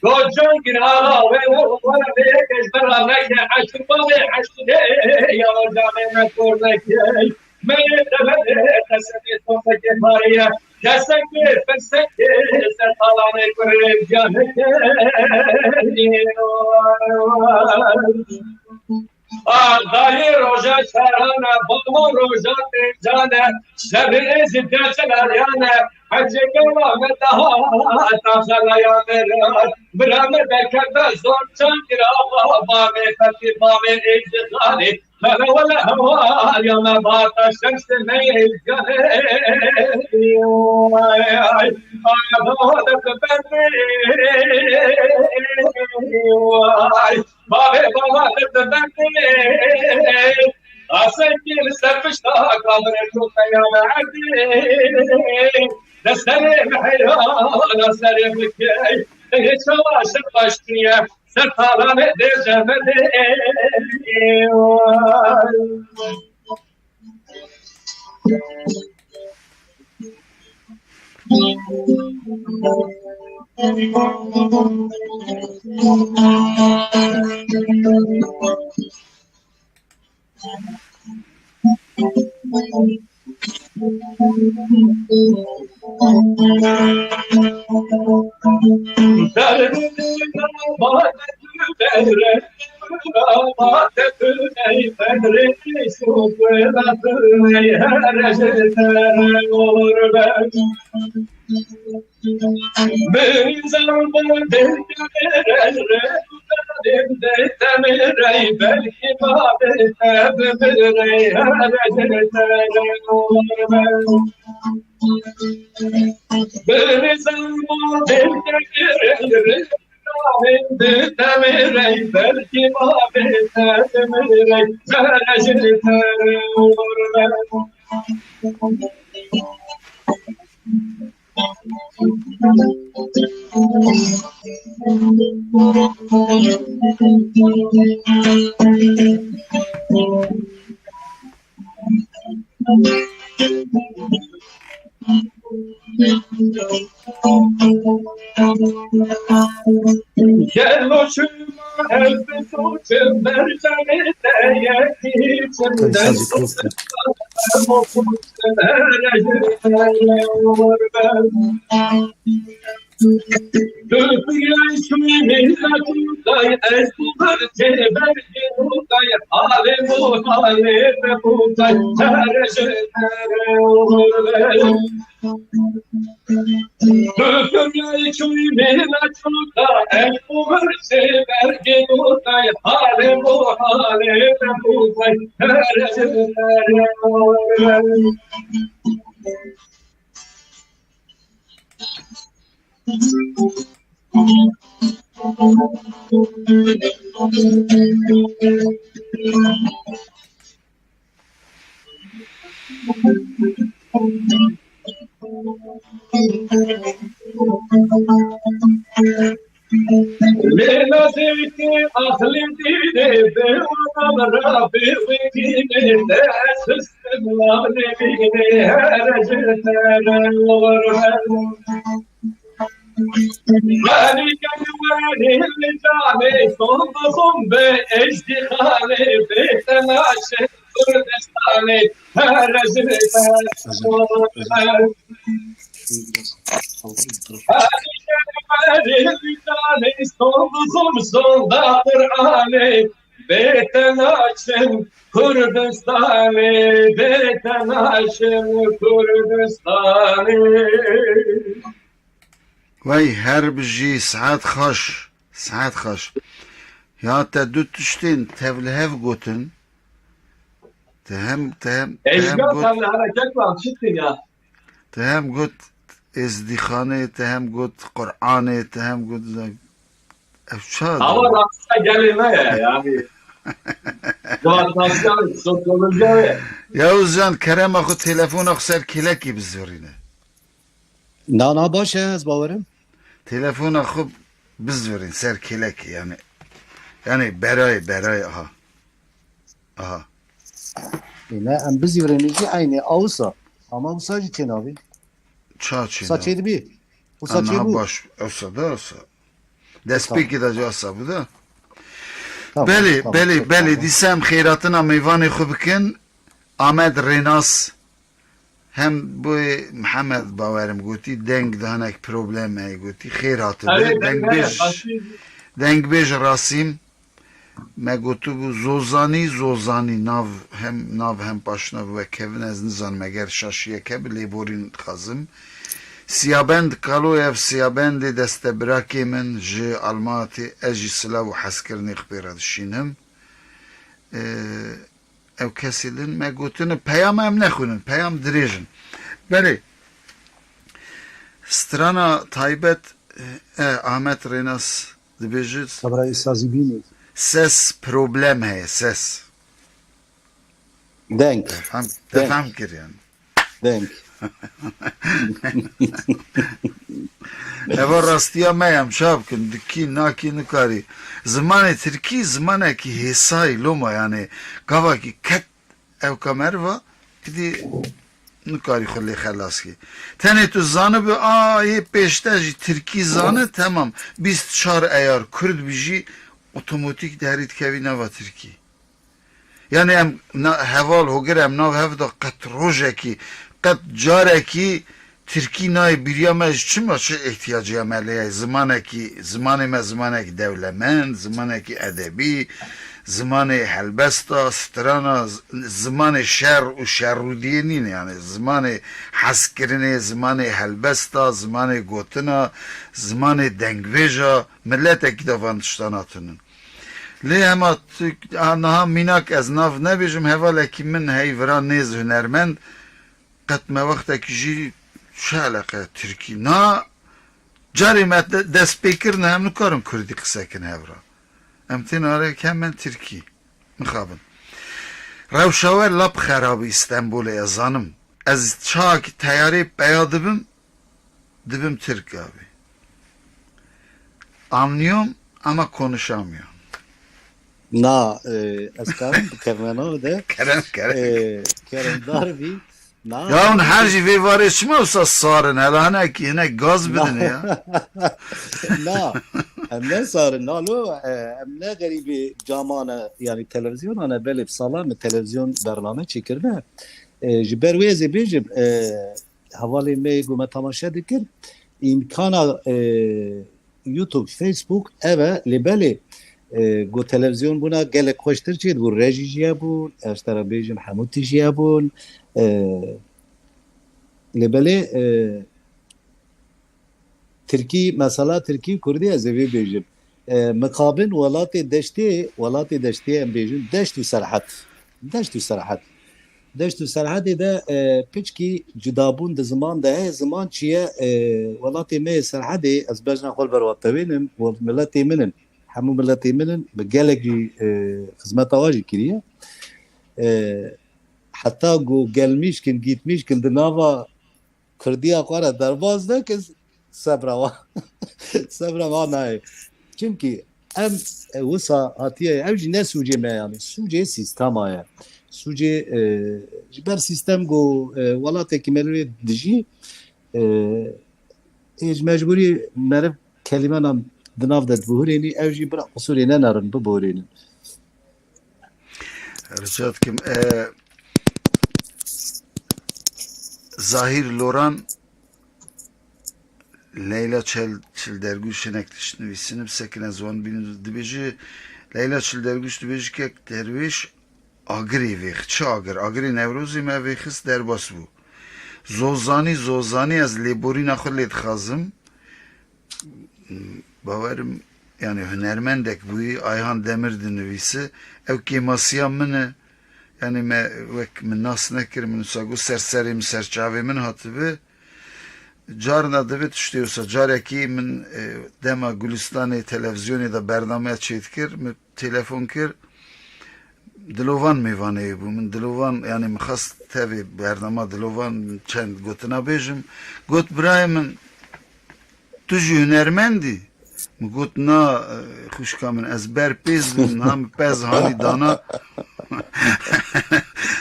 Got Cihangîr axa wê were were vê yekê ji me re neke, eşq bavê eşqê ya camê me kor neke. Me yê deverê qesemê tofekê tarî ye. Kesek bê firsekê ser talanê kurê giyaneke. Ardayê roja şaran e, bavo roja pêncan e, şevê êzîdiya celaliyan e, hecê gava me daha ta xelaya me re, bira me derkeve zor çand kira, bavê fetî, bavê êzî xalê, hele wele hewariya me bata şemsê me êzîdiyan e. Ay, ay, ay, bavê bendê, ay. Bavê bava li dibendê, asekî li ser pişta kabirê çû qeyame erdê. De serê min heyran, serê min key, hê çawa şir baştiye, ser talanê dê cemedê. Gelo çima Ez bi soçim ber canê te yekî çim. Kaysa dest Zikrof. Lê nazikê aqlê dînê, bi wan ra bi wî dînê, te ez xistim wan dînê, here ji te re wermen. Welî gel werî li canê, xom bi xom bi ejdihanê, bê te naşe Kurdistanê, here ji te re wermen. Sonda Qur'anê, bê te naçim Kurdistanê, bê te naçim Kurdistanê. Wey her bijî, saet xweş, saet xweş. Ya te du tiştên tevlihev gotin. Te hem, te hem, te hem Ejgar got, tam li hereket var, çıktı ya. Te hem got Êzdîxanê, te hem got Qur'anê, te hem got ze-, ev çawa Ama dibe? Rasta gelê me ya, yani. Demokrasiya, sosyolojiya ve Ya Ozcan, kerema xwe telefona xwe ser kêlekê bizirîne. Na, na, baş e, ez bawerim. Telefona xwe bizirîn ser kêlekê, yani. Yani berayê, berayê, aha. Aha. Yine em bizîvirên jî eynî awisa. Ama wisa jî çênavî. Ça çênavî? Wisa çêdibî. Wisa çêbû. Baş, ewsa da, ewsa. Destpêkê de jî asa bû da. Tamam, belê, tamam, belê, çok belê. Tamam. Dîsa em xêratina mêvanê xwe bikin. Amed Rênas. Hem boyê Mihemed bawerim gotî, deng de hinek problem heye gotî. Xêr hatibe. Evet, dengbêj, dengbêj Rasîm. Me gotibû Zozanî, Zozanî, nav hem, nav hem paşnav wek kevin, ez nizanim eger şaşiyek hebe, lêborîn dixwazim. Siyabend Kaloyev, Siyabendê destebirakê min ji Almatê, ez jî silav û hezkirinê xwe pê re dişînim. Ee, ew kesê din me gotine peyama em nexwînin, peyam dirêj in. Belê, strana taybet, e, Ahmet Rênas Dibêjit. Xebra sazî bînî. Ses problem heye, ses. Deng. Te fehm, te Deng. Fehm kir yani. Deng. Eva rastiya me ya, em çav bikin, dikî, nakî, nikarî. Zimanê tirkî, zimanekî hêsayî, loma yani, gavakî ket ew kameriva, gidî nikarî xwe lê xelas kî. Tenê tu zanibi, a, yê pêşte jî tirkî zane, temam. Bîst çar eyar kurd bijî, otomatîk derî dikevî nava tirkî. Yani em na-, heval hogir em nav hev de qet rojekî, qet carekî tirkî nayê bîriya me ji çima çi ihtiyacê me lê ye? Zimanekî, zimanê me zimanekî dewlemend, zimanekî edebî, zimanê helbesta, strana, z-, zimanê şer û şerrûdiyê nîne yani. Zimanê hezkirinê, zimanê helbesta, zimanê gotina, zimanê dengbêja, miletekî de van tiştana tune. Lê hema tu, a, niha mînak ez nav nebêjim, hevalekî min hey vira nêz hunermend, qet me wextekî jî çi eleqe tirkî. Na, carê me de-, dest pê kirine, em nikarin kurdî qise kin hev re. Em tên arê hemen tirkî. Mixabin. Rewşa we lap xerab e Îstenbolê, ez zanim. Ez çaxekî teyarê peya dibim, dibim Tirk abi. Anlıyorum ama konuşamıyorum. Na, e, ez karim bi kermena de. Kerem, kerem. E, keremdar bî. Na, Ya hûn her jî vê varê çima wisa sar in? Hela hinekî hinek gaz bidin ya. Na, em ne sar in, nalo, e, em ne xerîbê camane, yanî televîzyonane, belê bi salan me televîzyon bername çêkirine. E, ji ber wê ez ê bêjim, e, hevalê me ku me temaşe dikir, îmkana, e, YouTube, Facebook, ev e, lê belê, e, ku televîzyon bûna gelek xweştir çê dibû, rejî jî hebûn, ez te re bêjim hemû tişt jî hebûn, e, lê belê, e, Tirkî, mesela Tirkî û Kurdî ez ê vê bêjim. E, mixabin welatê deştê, welatê deştê em bêjin, deşt û serhed. Deşt û serhed. Deşt û serhedê de, e, piçkî cudabûn di ziman de heye. Ziman çi ye? E, welatê me yê serhedê, ez bejna xwe li ber we tewênim, we miletê min in. Hemû miletê min in, bi gelek jî, e, xizmeta we jî kiriye. E, heta ku gelmîşkin, gîtmîşkin di nava Kurdiya xwe re derbas nekin, sebra wan, sebra wan nayê. Çimkî em, e, wisa hatiye, ew jî ne sûcê me, yanî sûcê sîstema ye. Sûcê, e, ji ber sîstem ku, e, welatekî me li wê dijî, e, ê ji mecbûrî meriv kelîmena di nav de dibihurênî, ew jî bira qisûrê nenerin, bibihurênin. Rica dikim. E, Zahîr Loran, Leyla Çel, Çilderguş hinek tişt nivîsîne, bi sekin ez wan bînim dibêje. Leyla Çilderguş dibêje, kek Derwêş agirê vêx. Çi agir? Agirê Newrozê me vêxist, derbas bû. Zozanî, zozanî, ez lêborîna xwe lê dixwazim. Bawerim, yani hunermendek bûyî, Ayhan Demir dinivîse. Ew kêmasiya min e. Yani me wek min nas nekir, min wisa got ser serê min, ser çavê min hatibi. Carna dibe tiştê wisa. Carekî min, e, dema Gulistanê televîzyonê de bernameya çêdikir, min telefon kir. Dilovan mêvanê bû. Min Dilovan, yani min xwest tevê bernama Dilovan çend gotina bêjim. Got, birayê min, tu jî hunermend î? Min got, na, e, xwişka min, ez ber pêz bûm, niha min pez hanî dana.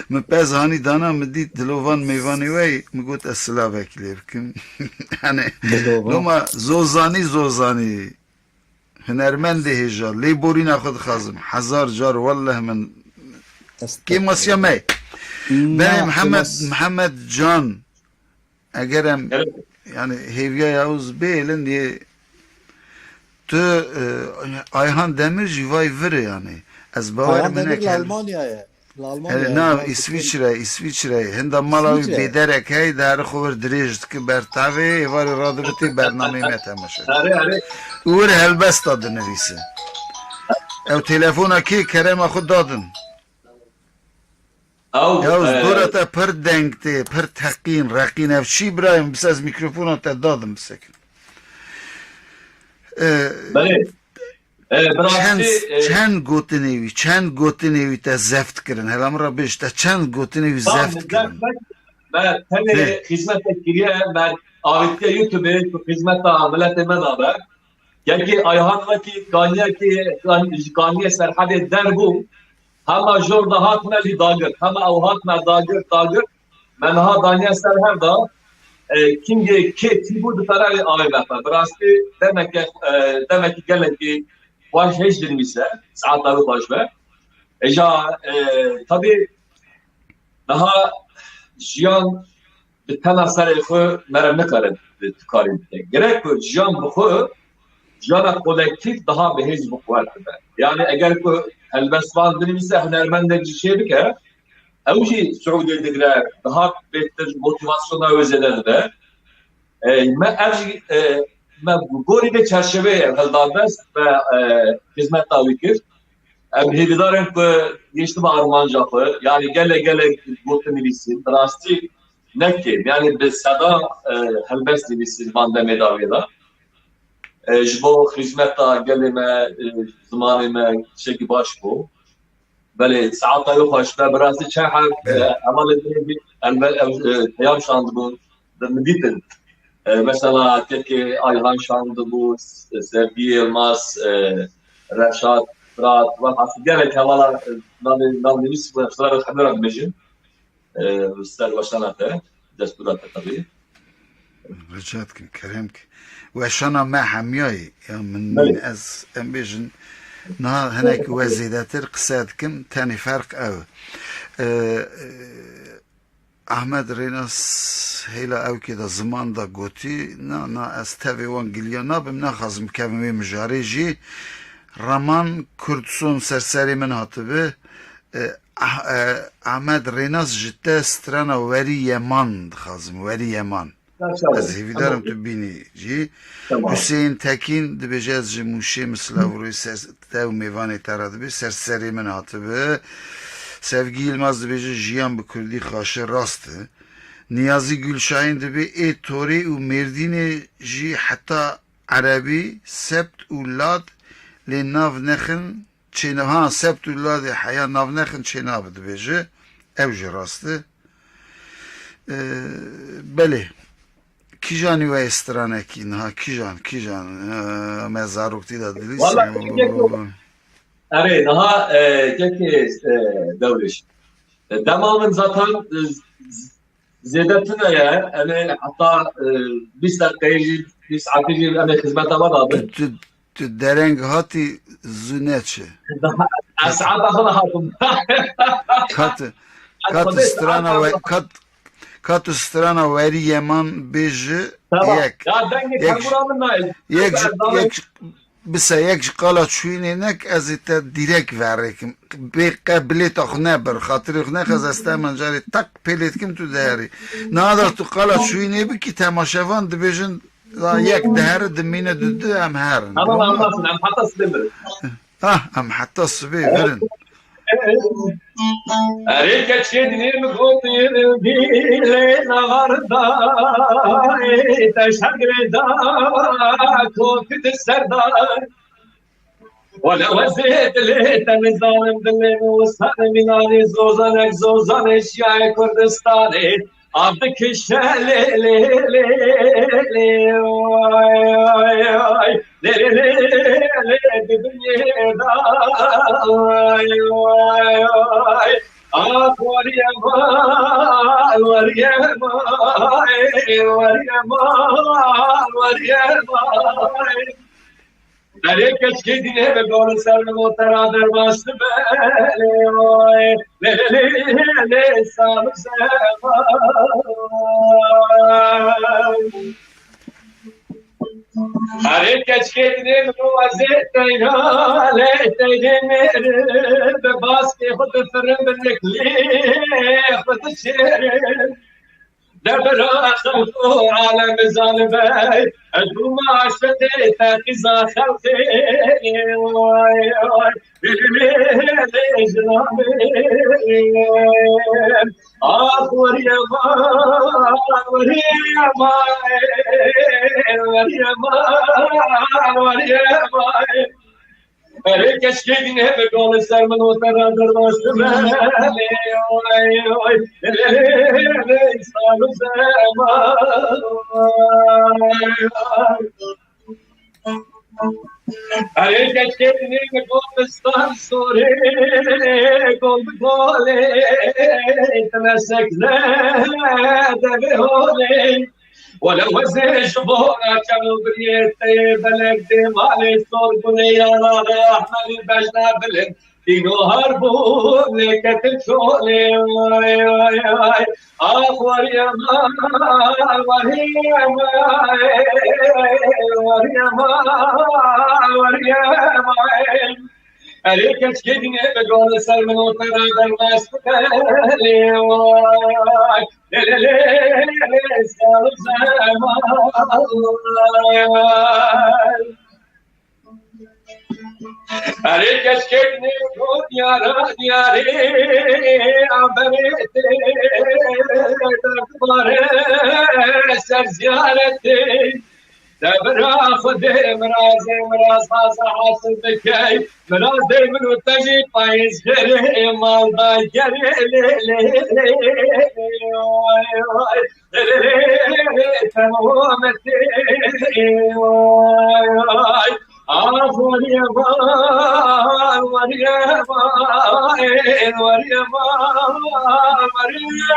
Min pez hanî dana, min dît Dilovan mêvanê we yî, min got, ez silavekî lê bikim. Yani, Dilovan. Loma zozanî, zozanî. Hunermendê hêja, lêborîna xwe dixwazim. Hezar car welleh min kêmasiya me. Berê Mihemed, Mihemed Can, eger em, yani, hêviya yawuz bêlin diye tu, e, Ayhan Demir jî vay vir e, yani. Ez bawerim hinek hel- Almanya ye. Li Almanya, na, Îsviçre, Îsviçre. Hinda mala wî bêderek hey, dihere xwe wir dirêj dike ber tavê, êvarê radibe tê bernameyê me temaşe. Erê, erê. Û wir helbesta dinivîse. Ew telefona kê, kerema xwe dadin. Ew, ya, e, dora te pir deng tê, pir teqîn, reqîn. Ev çi birayê min, bis ez mîkrofona te dadim bisekin. E, belê. E, bi rastî, çend, e, çend gotinê wî, çend gotinê wî te zeft kirin? Hela min re bêj, te çend gotinê wî zeft kirin? Me tenê xizmetek kiriye, me avêtiye YouTube-ê ku xizmeta miletê me nabe. Yekî Ayhan wekî kaniyekî, kan-, ji kaniyê Serhedê derbû. Hema jor de hatime jî dagir. Hema ew hatime dagir, dagir. Me niha daniye ser hev de, e, kingê kê tî bû di pererê avê vefe. Bi rastî demeke, e, demekî gelekî xweş hêj dinivîse, saeta wî xweş be. Êja, e, tabî niha jiyan bi tena serê xwe mere nikare tikarî bike. Gerek ku jiyan bi xwe, jiyana kolektîf daha bi hêz bi quwet bibe. Yani eger ku helbestvan dinivîse, hunermendek jî çê bike, ew jî Siûdê digre, daha bêhtir motivasyona wê zêde dibe. E, me ev jî, e, me gorî vê çerçeveyê ev hilda dest ve, e, xizmeta wî kir. Em hêvîdar in ku gihiştibe armanca xwe, yani gelek gelek gotin nivîsîn. Bi rastî ne kêm, yani bi sedan, e, helbest nivîsîn van demê dawiyê de. E, ji bo xizmeta gelê me, e, zimanê me tiştekî baş bû. Belê, saeta wî xweş be, bi rastî çend heb, e, hevalê din jî elbe-, ev, e, peyam şandibûn, bi min dîtin. E, mesela kekê Ayhan şandibû, S-, Sevgi Yilmaz, e, Reşat, Fırat, ve aslında gelek hevala, e, navê, navnivîs bû, em sira xemê re dibêjin. e, ser weşana te, destûra te tabii. Rica dikim, kerem ki. Weşana me hemiyayê. Ya min Belê. ez, em bêjin, niha hinek we zêdetir qise dikim, tenê ferq ew. E, e, Ahmed Rênas hêla ewkê de ziman de gotî, na, na, ez tevê wan giliya nabim, naxwazim bikevim wê mijarê jî. Raman Kurdson ser serê min hatibi. E, Ah-, e, Ahmed Rênas ji te strana Werî Yeman dixwazim, Werî Yeman. Sağ ol. Ez hêvîdar im Tamam. tu bînî jî. Tamam. Hüseyin Tekin dibêje, ez ji Mûşê, min silav rûyê ser te û mêvanê te re dibe, ser serê min hatibi. Sevgi Yilmaz dibêje, jiyan bi kurdî xaşe, rast e. Niyazi Gülşahin dibê, ê Torê û Mêrdînê jî heta erebî, sebt û lad lê nav nexin, çênabe, ha, sebt û ladê heya nav nexin çênabe dibêje. Ew jî rast e. Ee, belê. Kîjanî we stranekî niha, kîjan, kîjan, ee, me zaroktî de dilîst. Valla, kîjan ku, erê, niha, e, kekê, e, Dewrêş. E, dema min zaten, e, z-, z-, zêde tune ye. Em ê heta, e, bîst deqeyê jî, bîst saetê jî em ê xizmeta we de bin. Tu, tu, tu dereng hatî zû neçi. Ez saeta xwe de hatim. Kat, kat strana we, kat, kat strana Werî Yeman bêji. Tamam. Yek. Ya dengê Yek, tembûra min nayê. Yek, Ez yek, Bise yek ji qala çûyînê nek, ez ê te dîrek verêkim. Bê qe bilêta xwe nebir, xatirê xwe nexez, ez te heman carê teq pê lê dikim, tu diherî. Niha da tu qala çûyînê bikî, temaşevan dibêjin, da yek dihere, dimîne du, du, em herin. Tamam, Tamam. anlasın, em heta sibê mirin. Ah, em heta sibê virin. Erê keçkê dinê min got, dîlê naxarda, ê te şer girêda, kot di serda. Wele wezê dilê te nizanim dilê min wisa mînanê zozanek zozanê şiyayê Kurdistanê. Av dikişe lê, lê, lê, lê, oy, oy, oy. Lê, lê, lê, lê, lê, di dinyê de, oy, oy, oy. Ah, weriyê man, weriyê man, weriyê man, weriyê man. Erê keçkê dînê bi gol ser min û te ra derbas dibe. Lê, lê, lê, lê, lê, sal û zeman. Erê keçkê dînê min û ez ê teyna, lê teynê mêr bi baskê xwe difirim, bi niklê xwe diçêrim. De bira xelq û alem zanibe, ez bûma aşiqê te qîza xelqê. Oy, oy, lê, lê, lê, lê, jinan min. Ah, weriyê man, weriyê man, weriyê man, weriyê man. Erê keçkê dînê bi gol ser min û te ra derbas dibe. Oy, oy, lê, lê, lê, lê, sal û zeman. Erê keçkê dînê bi gol stan sorê, gol bi golê, tine sekne devê holê. Wele wezê ji bona çev û biriyê te yê belek dê malê sor gunê ya navê Ehmedî bejna bilind. Dîno har bû lê ketin çolê. Oy, oy, oy. Ah, weriyê man, weriyê man, weriyê man, weriyê man. Erê keçkê dînê bi gol ser min û te ra derbas dibe. Lê, oy, lê, lê, lê, lê, sal û zeman. Erê keçkê dînê got, diyara diyarê, amberê tê, derdbare ser ziyaretê. Te bira Xwedê mirazê miraz haza hasil dikey. Mirazê min û te jî payîz gerê, malda gerê, lê, lê, lê, lê, oy, oy. Lê, lê, lê, lê, lê, te ometê, oy, oy. Ah, weriyê man, weriyê man, weriyê man, weriyê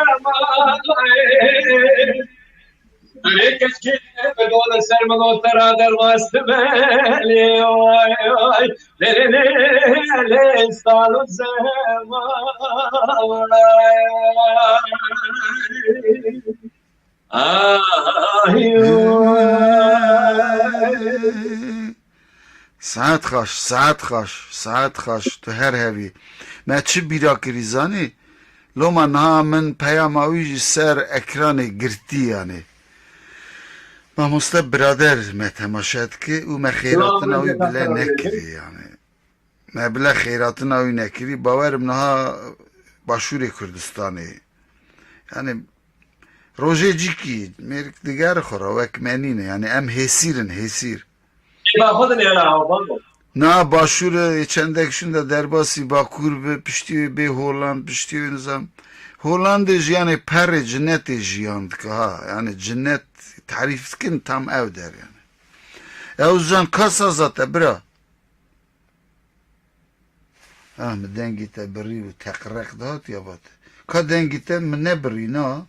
Durê keşkê bi dole ser min o te ra derbas dibe lê, vay, vay. Lê, lê, lê, lê, sal û zeman. Ay, vay. Saet xaş, saet xaş, saet xaş, tu her hebî. Me çi bîra kirî zanî? Loma niha min peyama wî ji ser ekranê girtî, yanî. Mamoste birader me temaşe dike û me xêratina wî bile nekirî, yanî. Me bile xêratina wî nekirî, bawerim niha Başûrê Kurdistanê. Yanî rojê cîkî mêrik digere xwe re wek me nîne. Yanî em hêsîr in, hêsîr. Ê, ba xwe din ya, ba xwe. Na Başûrê çendek şûn de derbasî Bakur bi, piştî wê bê Holand, piştî wê nizam. Holandê jî yanî perê cinetê jiyan dike ha. Yanî cinet tarîf dikin tam ew der yanî. Ew can ka saza te bira. Ah, min dengê te birî û teqreq dihat ya vat. Ka dengê te min nebirî na.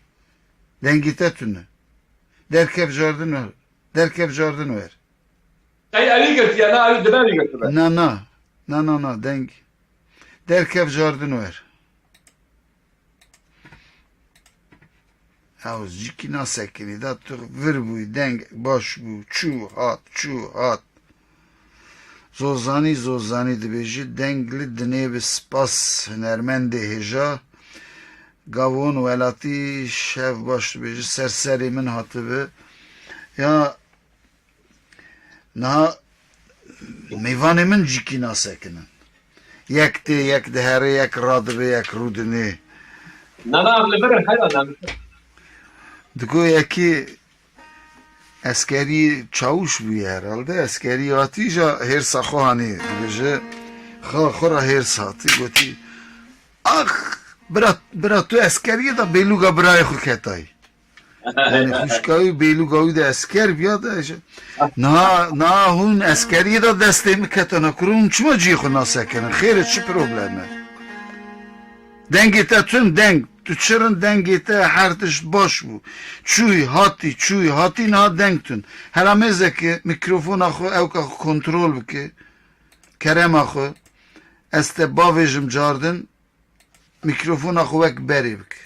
Dengê te tune. Derkev cardin wer. Derkev cardin wer. Ey, elî girtiye, na, elî dibe, elî girtibe. Na, na. Na, na, na, deng. Derkev cardin wer. Ew cîkî nasekinî da tu vir bûyî, deng baş bû, çû hat, çû hat. Zozanî, Zozanî dibêjî, deng li dinê bi spas hunermendê hêja. Gavon welatî şev baş dibêjî, ser serê min hatibi. Ya Niha mêvanê min cîkî nasekinin. Yek tê, yek dihere, yek radibe, yek rûdinê. Na, na, em li vir in, heyran em. Digo yekî eskerî çawûş bûye herhalde. Eskerî hatî ja hêrsa xwe hanî dibêje. Xa xwe ra hêrs hatî, gotî, "Ax, bira, bira tu eskeriyê de bêlûga birayê xwe ketayî." Yanî xwişka wî bêlûga wî de esker biya de, niha, niha hûn eskeriyê de destê min ketine kuro, hûn çima cihê xwe nasekinin? Xêr e, çi problem e? Dengê te tune deng, tu çirin dengê te her tişt baş bû. Çûyî, hatî, çûyî, hatî, niha deng tune. Hela mêzeke mikrofona xwe ewka xwe kontrol bike. Kerema xwe. Ez te bavêjim cardin. Mîkrofona xwe wek berê bike.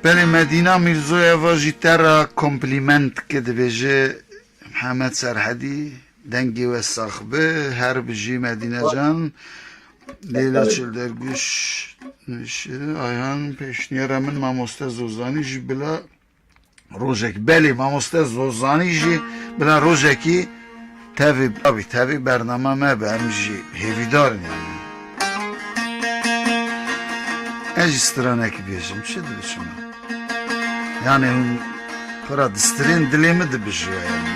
Belê Medîna Mîrzoyeva jî te re komplîment dike, dibêje, Mihemed Serhedî, dengê we sax be, her bijî Medîne can. Leyla Çilderguş, Ayhan, pêşniyara min mamoste Zozanî jî bila Rojek, belê, mamoste Zozanî jî bila rojekî tevî, tabî, tevî bernama me be, em jî hêvîdar in yanî. Ez jî stranekî bêjim, çi dibe çima? Yanî hûn xwe ra distirên dilê min dibijiya yanî.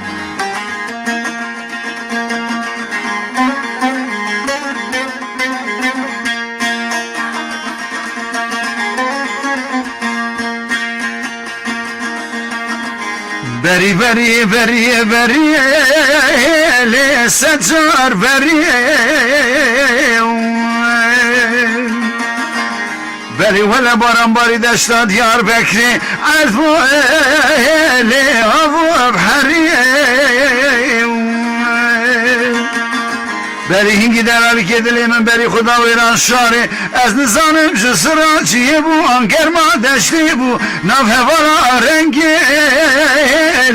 Berî, berî, berî, berî, lê secar berî. Berî wele baran barî deşta Diyarbekirê, erd bû lê av û herî. Berî hingî deralikê dilê min berî xwe da wêran şarê. Ez nizanim ji sira çiyê bû, an germa deştê bû, nav hevala rengê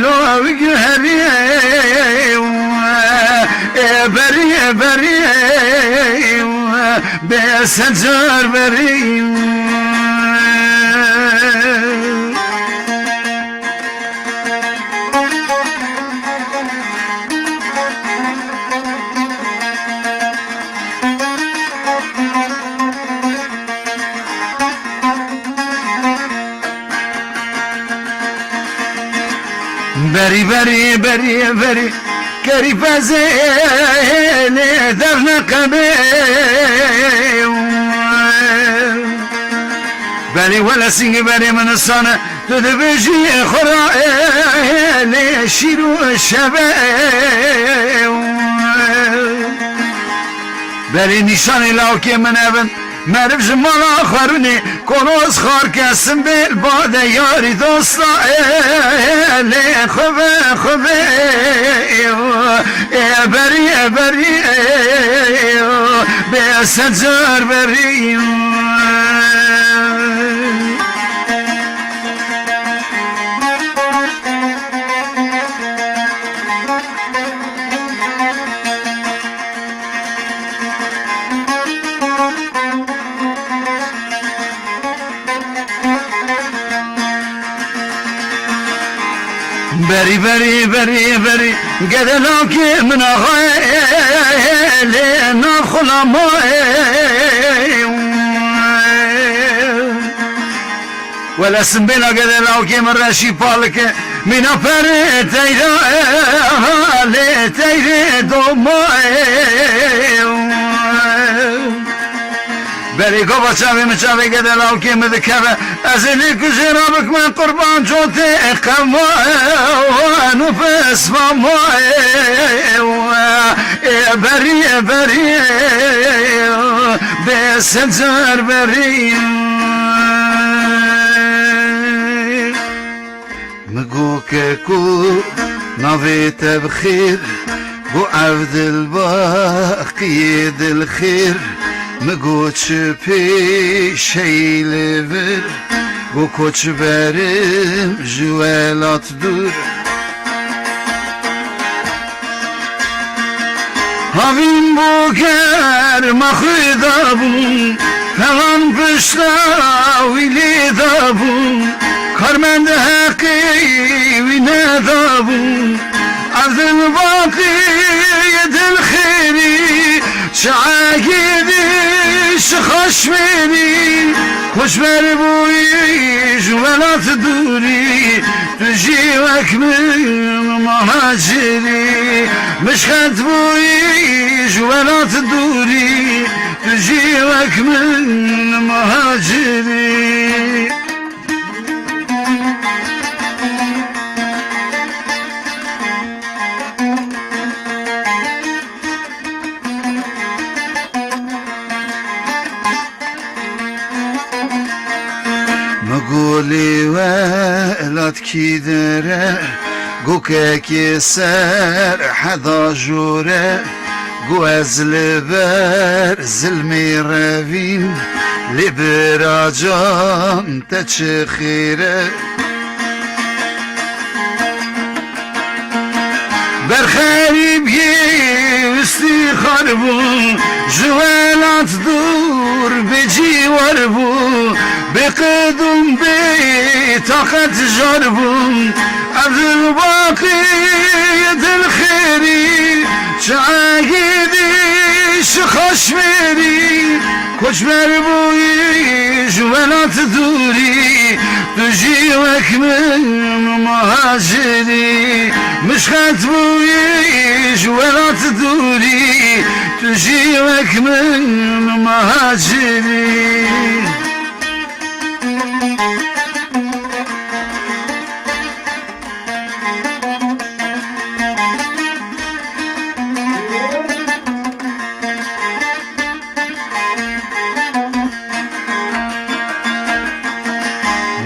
lo guherî. Ê berî, berî, bê secar berî. Berî, berî, berî, berî, kerî pezê lê derneqebê. Belê wele sîngê berê min nisane, tu dibêjî xwe ra ê lê şîr û şeve. Belê nîşanê lawkê min ev in, Meriv ji mala xwe rûnê, koloz xar kesim bê, li bade yarî dosta, ê, lê xwe ve, xwe ve, ê, ê, berî, ê, berî, ê, bê secar berî. Berî, berî, berî, berî, gede lawkê min axayê, lê nav xulamayê. Wele simbêla gede lawkê min reşî palike, mîna perê teyra, lê teyrê doma. Berê gava çavê min çavê gede lawkê min dikeve, ez ê lê kujê ra bikme qurban cotê qema û pisma ma. Ê berî, ê berî, bê secar berî. Mi go keko navê te bi xêr, go Evdilbaqiyê dilxêr, mi go çi pêşeyî lê vir, go koçberim ji welat dûr. Havîn bo germa xwe dabûn, hewan pişta wî lê dabûn, karmend heqê wî nedabûn. Evdilbaqî dilxêrî, çi egîdî şi xaşmêrî, koçber bûyî ji welat dûrî. Tu jî wek min muhacirî, mişxet bûyî ji welat dûrî. Tu jî wek min muhacirî. Mi go lê welat kî dere, go kekê ser heda jore, go ez li ber zilmê revîm, lê bira can te çi xêr e. Ber xerîb yê wistî xar bûn, ji welat dûr bê cîwar bûn, bê qedûm bê taqet jar bûn. Evdilbaqî dilxêrî, çi egîdî şi xaşmêrî, koçber bûyî ji welat dûrî. Tu jî wek min muhacirî, mişxet bûyî ji welat dûrî. Tu jî wek min muhacirî.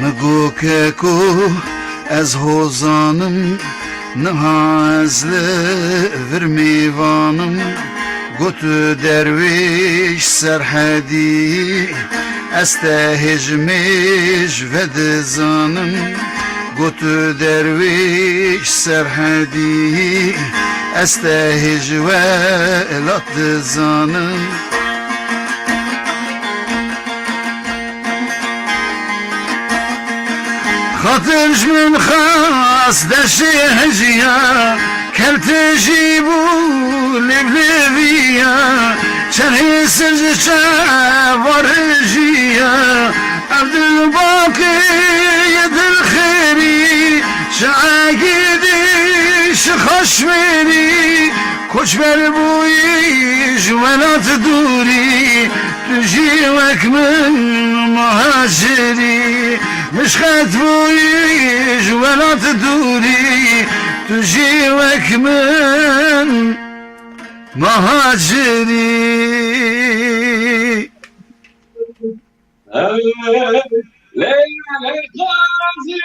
Mi go keko ez hozanim, niha ez li vir mêvanim. Got derwêş Serhedî, ez te hêj mêj vedizanim. Got derwêş Serhedî, ez te hêj welat dizanim. Xatir ji min xas deşê hejiya, keltê jî bû lêvlêviya, çerhê sir ji çevar jiya. Evdilbaqî dilxêrî, şi egîdî, şi xaşmêrî, koçber bûyî ji welat dûrî. Tu jî wek min muhacirî, mişxet bûyî ji welat dûrî. Tu jî wek min muhacirî. Lê, lê, qazî.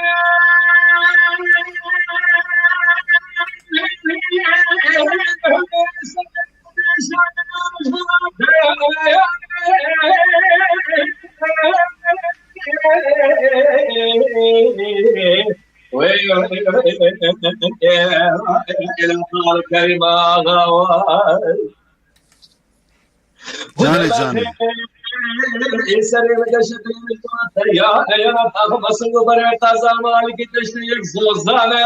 Kerîm Axa, vay. Canê, canê. Serê min deşe ya, ya, taxim asıl bu bere taza malik deşe yek zozane.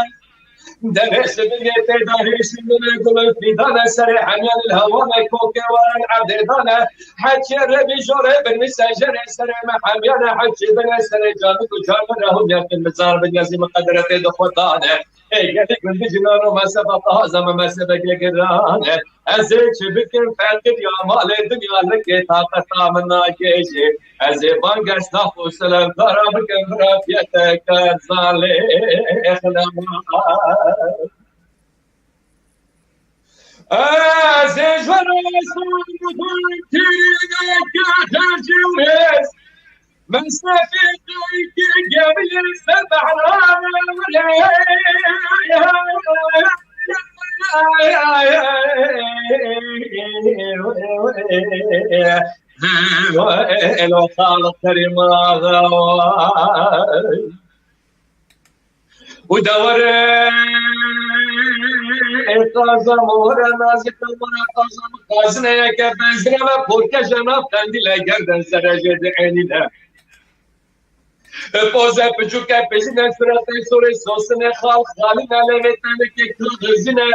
Devê şibirê tê de hêşî min e gul û fîdan e, serê hemyan li hewan e, kokê waran erdê dan e. Heçê revî jorê bin mi sejerê serê me hemyan e, heçê bin e serê canî ku can min e hûn yekin mizar bin yazî min qedretê di xwe dan e. Ê gelî gundî jinano mezheba taze me mezhebeke giran e. Ez ê çi bikim feqîr ya malê dinya likê taqeta min nakêjê. Ez ê bangesta xwe selevkara bikim, bira fiyeteke zalê xilema. Ez ê ji we re sandixan kirîneke tercî û rêz. Min sefî qeykî gemiyê ser behran. Elo Xaliq Kerîm Axa. Û de were, ê qaza me were, nazik me were, qaza me qazine yeke benzine me porkeje nav qendîle gerden zerejê di enîne. Poze piçûke pejine surete sorê sosine xal xaline levê tenekê kurdizine.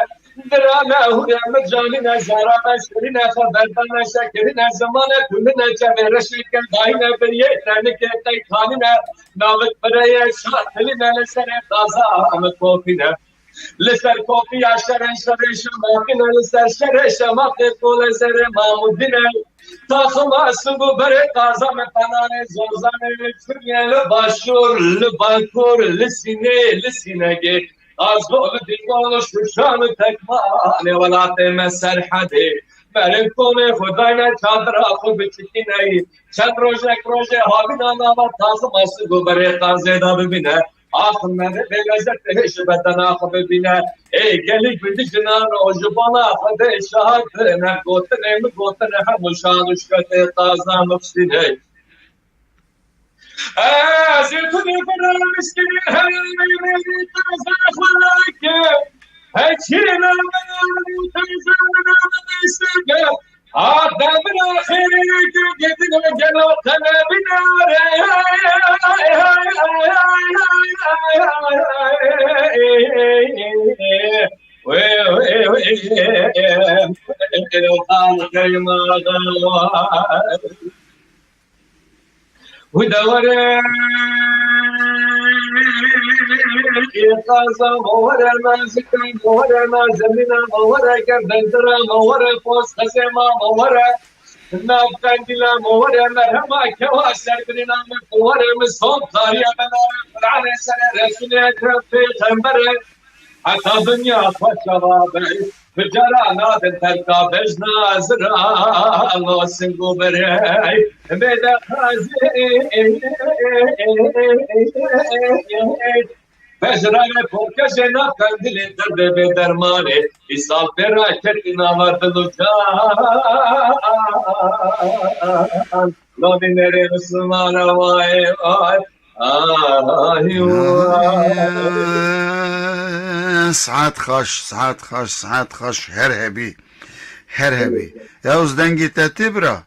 Dirane hûre mircanine zarane şirine xeberdane şekirine zimane kulline çemê reşeke dayine biriyê tenekê qeyxanine. Navik bireye şatilîne li serê taza min kopîne. Li ser kopiya şerê şerê şemakine, li ser şerê şemakê kolê zerê mamudine. Taxima sibû berê taza min penarê zozanê li Çurye, li başûr, li bakur, li sînê, li sînegê. Azo li dîkon û şuşan û tekmanê welatê me serhedê. Berin konê xwe dayne çadira xwe biçikîneyî. Çend rojek rojê havîna nava taxima sibû berê qazê de bibîne. Ax me bê lezzet hêj bedena xwe bibîne. Ê gelî gundî jinan o ji bona xwe dê şahat bine. Gotinê min gotine hemû şan û şiketê taza min xistîne. Ez ê tu dê bira miskinê herê taza xwe nake. Heçî namina taza min desteke. Ademina xêrê gidin gelo qelebine re. Wi de were, qaza me were, nazika me were, nazemîna me were, gerdendira me were, poz xezê ma me were, nav qendîla me were, merhema kewa serbirîna me were, min son tariya me nare, Qur'anê serê Resûlê Ekrem Pêxembere. Heta dinya xwe çawa be, bi cara nadin terka bejna zira lo sing û berey. Bê de qazê bejrane porkejê na qendilê derdê bê dermanê. Îsal pê ra ketî nava dil û can. Lo bînerê Mislimana vay vay. Ay, Saet xweş, saet xweş, saet xweş. Her hebî. Her hebî. Yavuz, dengê te tê bira?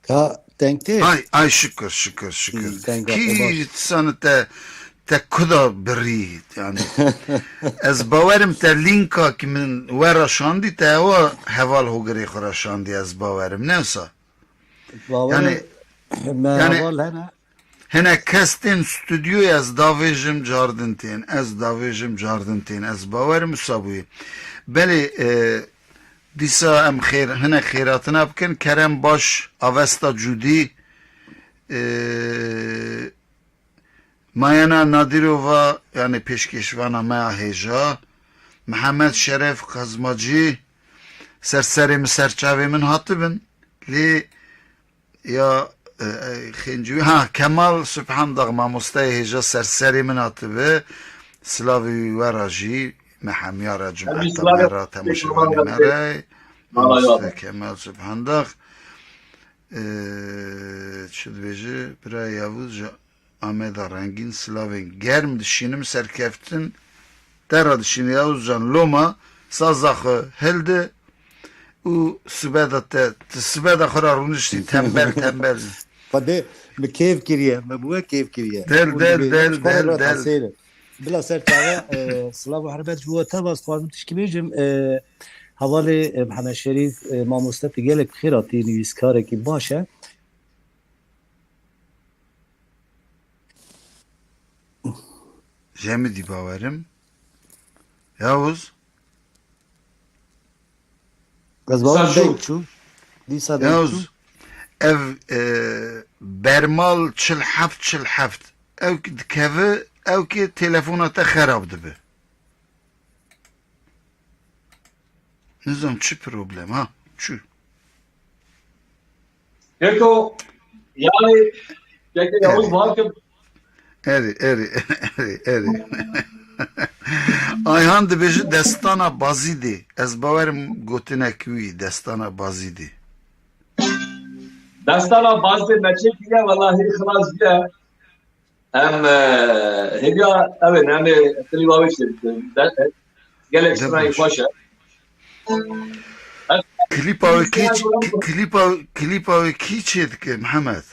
Ka deng tê? Ay, ay, şikir, şikir, şikir. Hmm, deng Kî te baş. Sanı te, te kuda birî, yani. Ez bawerim te linka ki min we ra şandî, te ewa heval hogirê xwe ra şandî, ez bawerim. Ne wisa? Bawerim Yani, me yani heval hene. Hinek kes tên stûdyoyê, ez davêjim cardin tên, ez davêjim cardin tên, ez bawerim wisa bûye. Belê, e, dîsa em xêr, hinek xêratina bikin. Kerem Baş, Avesta Cûdî, e, Mayena Nadîrova, yani pêşkêşvana me ya hêja, Mihemed Şeref Kazmacî, ser serê min, ser çavê min hatibin. Lê ya E, e, Xêncî, ha, Kemal Subhandax, mamosteyê hêja serserê min hatibe. Silavê wî we ra jî, me hemiya re, cumeta me ra, temaşevanê me re. Mamoste Kemal Subhandax. E, çi dibêje? Bira Yavuz ji Ameda rengîn, silavên germ dişînim, serkeftin te re dişînim Yavuz can, loma saza xwe hilde û sibeda te, tu sibeda xwe re rûniştî, tembel, tembel. Xwedê min kêf kiriye, min bi we kêf kiriye. Del, Hûn del, dibêjin, del, ji xwe re del, re del. Tesêr e. Bila ser çawa, e, silav û hurmet ji bo te, bas xwarim tişkî bêjim, e, hevalê, e, Mihemed Şerîf, e, mamoste, tu gelek bi xêr hatî, nivîskarekî baş e. Jemidî bawerim. Yavuz. Ez bawerim Selçuk. Deng çû. Dîsa deng çû. Yavuz. Ev, e, bermal çil heft, çil heft. Ew ki dikeve, ew ki telefona te xerab dibe. Nizam çi problem ha? Çi? Keko, yani, keke Yavuz Erê. Bakim. Erê, erê, erê, erê. Ayhan dibêje destana Bazîdê. Ez bawerim gotinek wî, destana Bazîdê. Destana Bazîdê me çêkiriye, welahî xilas bûye. Em, e, hêviya ew ê, em ê klîba wê çêbikin. De-, e, gelek stranê xweş e. Klîpa wê kî ç-, klîpa, klîpa wê kî çêdike, Mihemed?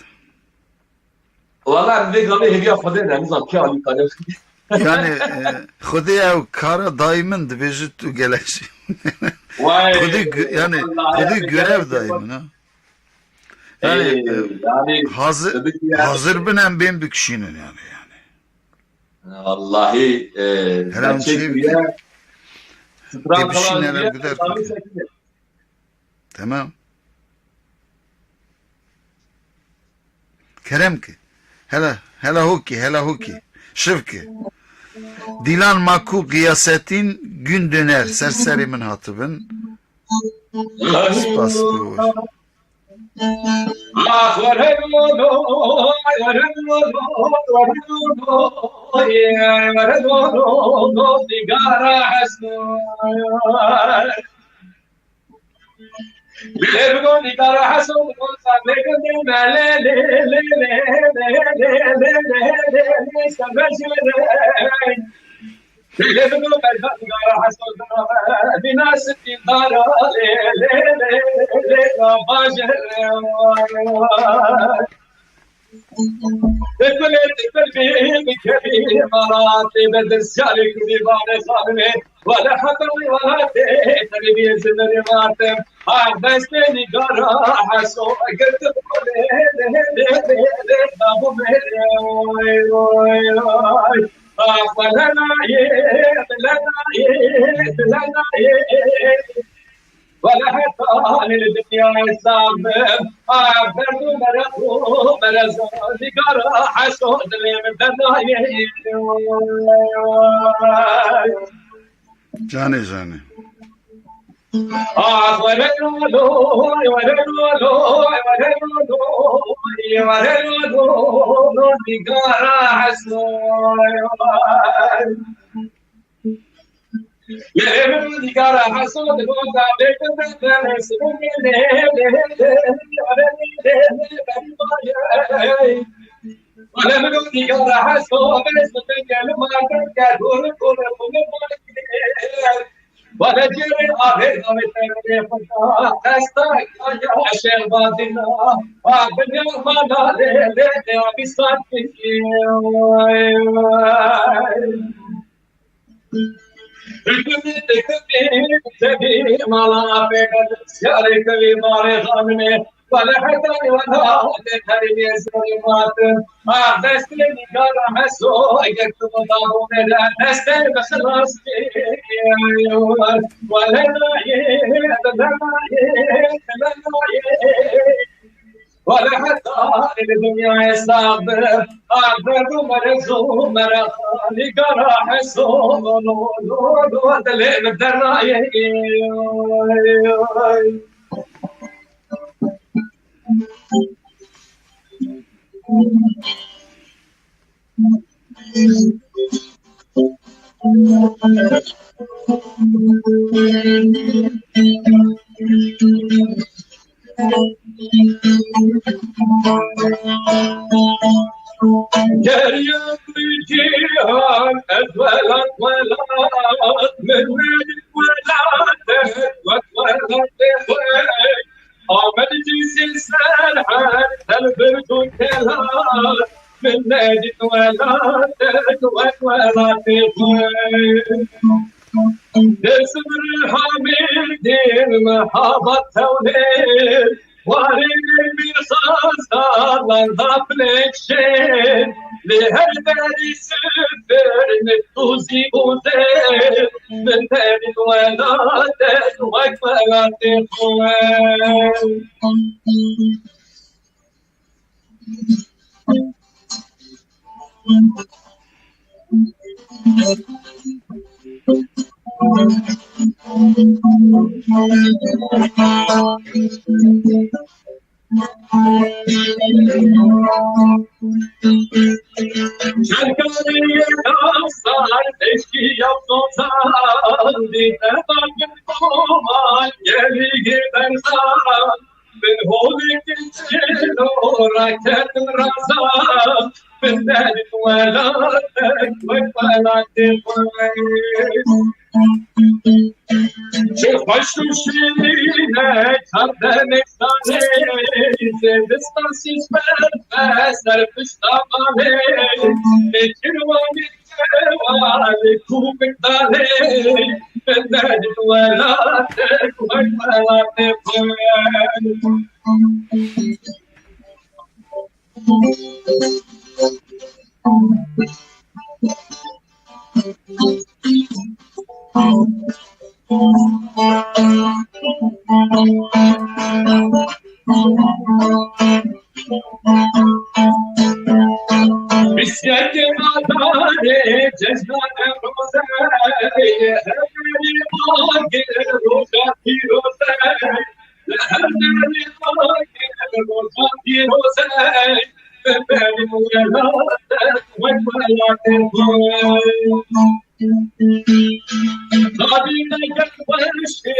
Wala em vê gavê hêviya Xwedê ne, nizam kê alîkare. Yani, e, Xwedê ew kara dayî min dibêje tu gelek jî. Vay, Xwedê gö-, yani, wallahî Xwedê em ê görev gelek dayî min ha. Yani, Ee, e, yani, hazır, tabii ki yani. Hazır bin em bên bikişînin yani, yani. Vallahi, e, Her an gerçek şey bir yer. Stran Tepişin falan hele bir yer, güder tabii kutu. Çekilir. Tamam. Kerem ki. Hele, hele hoki, hele hoki. Şiv ki. Dilan Maku, Giyasettin Gündöner, serserê min hatibin. Spas, Roj. Kulê, kulbî, bikevî, malatê, bedirsyarê, kulî, vane, xanimê, wele, hetanî, welatê, tenê, bî, zimirî, matem, ah, destê, nîgara, heso, girtim, kulê, lê, lê, lê, lê, dabû, mêrê, oy, oy, oy. Ah, welenayê, dilenayê, dilenayê. Wele hetanî li dinyayê sax bim, ah, derd û meraq û merezan, nîgara heso dilê min dernayê. Canê, canê. Ah, were lolo, were lolo, were lolo, were lolo, nîgara heso. Lê min nîgara heso di bo derdê min de, wele min nîgara heso, bes min gel ma gel gel, hûr hûr hûr. Wele cêrê avê navê te xweda, qesta ya şehbadîna, avê ya mala lê lê lê abî sakin. Hikûmetê Kurdî tevî mala apê, syarê tevî barê xanimê, wele hetanî wela lê herî nêzorê matin. Ah, destê nîgara heso, eger tu bidabû mêre, destê bi xilas kir. Wele nayê, wele nayê, wele nayê. Wele heta li dinyayê sax bim, ah, derd û merez û meraq, nîgara heso, lo, lo, lo, lo, dilê min dernayê. Geriya bi cîhan ez welat welat, min welat welat, wek welatê xwe. Amed cîsî ser her telbird û kelat, min nedît welatek wek welatê xwe. Dizim Rihamîrdîn mehabat tewnê, warê Mîrxas da landa pilêkşên, lê her derî sifir ne tûzî û zêr, min derî welatek wek welatê xwe. Şerkarê Aslan eşkiya Zozan, dîte bakın Koman gelî Berzan. Min holê kiştin û raketin raza, min derin welatek wek welatê xwe. Çi xweş û şîrîn e çar demê şanê, zêdistan sîsper be ser pişta balê, lêkin wanê Bîst yekê Adarê cejna Newrozê, her derî agir roja pîrozê, li her derî agir roja pîrozê, beberin welatek wek welatê xwe. Dadî me gel weşê,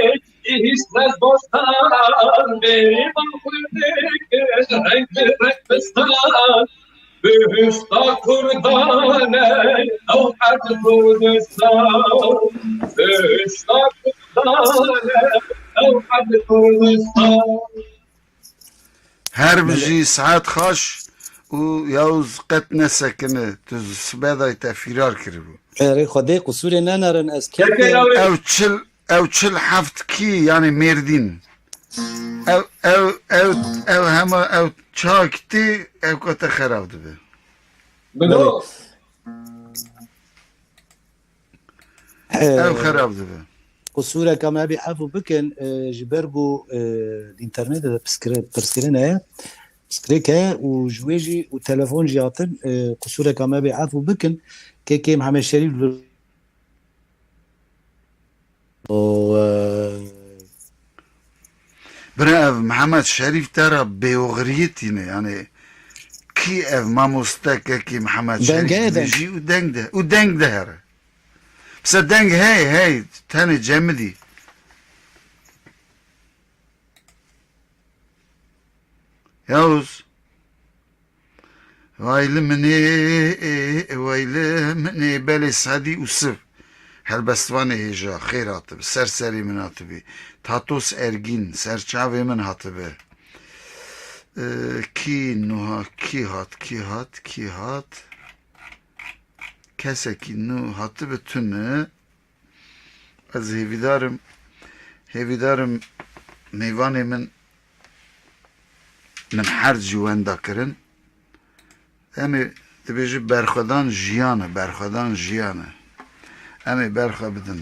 Îhîs Lezbostan, bêrîvan xwe dikir reng bi reng bistan. Bihişta Kurdan e, ew erd Kurdistan. Bihişta Kurdan e, ew erd Kurdistan. Her bijî, saet xweş û Yavuz qet nesekine. Tu sibe dayî te fîrar kiribû. Erê, Xwedê qusûrê nenerin, ez kêm Yekê kêm. Yavuz. Ew çil, ew çil heft kî, yanî Mêrdîn. Ew, ew, ew, ew hema ew çak tê, ew kate xerab dibe. Bi dost. Ew xerab dibe. Qusûreka me bê efû bikin, e, ji ber ku, e, di înternetê de piskire-, pirsgirêk heye, pirsgirêk heye û ji wê jî û telefon jî hatin, e, qusûreka me bê efû bikin, kekê Mihemed Şerîf li û, e, Bira ev Mihemed Şerîf te re bêoxiriyê tîne, yanî kî ev mamoste kekî Mihemed Şerîf dibêjî û deng de, û deng de here. Mesela deng hey, hey, tenê cemidî. Yavuz. Vay li min ê, vay li min ê, belê Sedî Ûsiv. Helbestvanê hêja, xêr hatibi, ser serê min hatibî. Tatos Ergîn, ser çavê min hatibi. Ee, kî nuha, kî hat, kî hat, kî hat? Kesekî nû hatibi tune. Ez hêvîdar im, hêvîdar im mêvanê min, min her cî wenda kirin. Em ê dibêje berxwedan jiyan e, berxwedan jiyan e. Em ê berxwe bidin.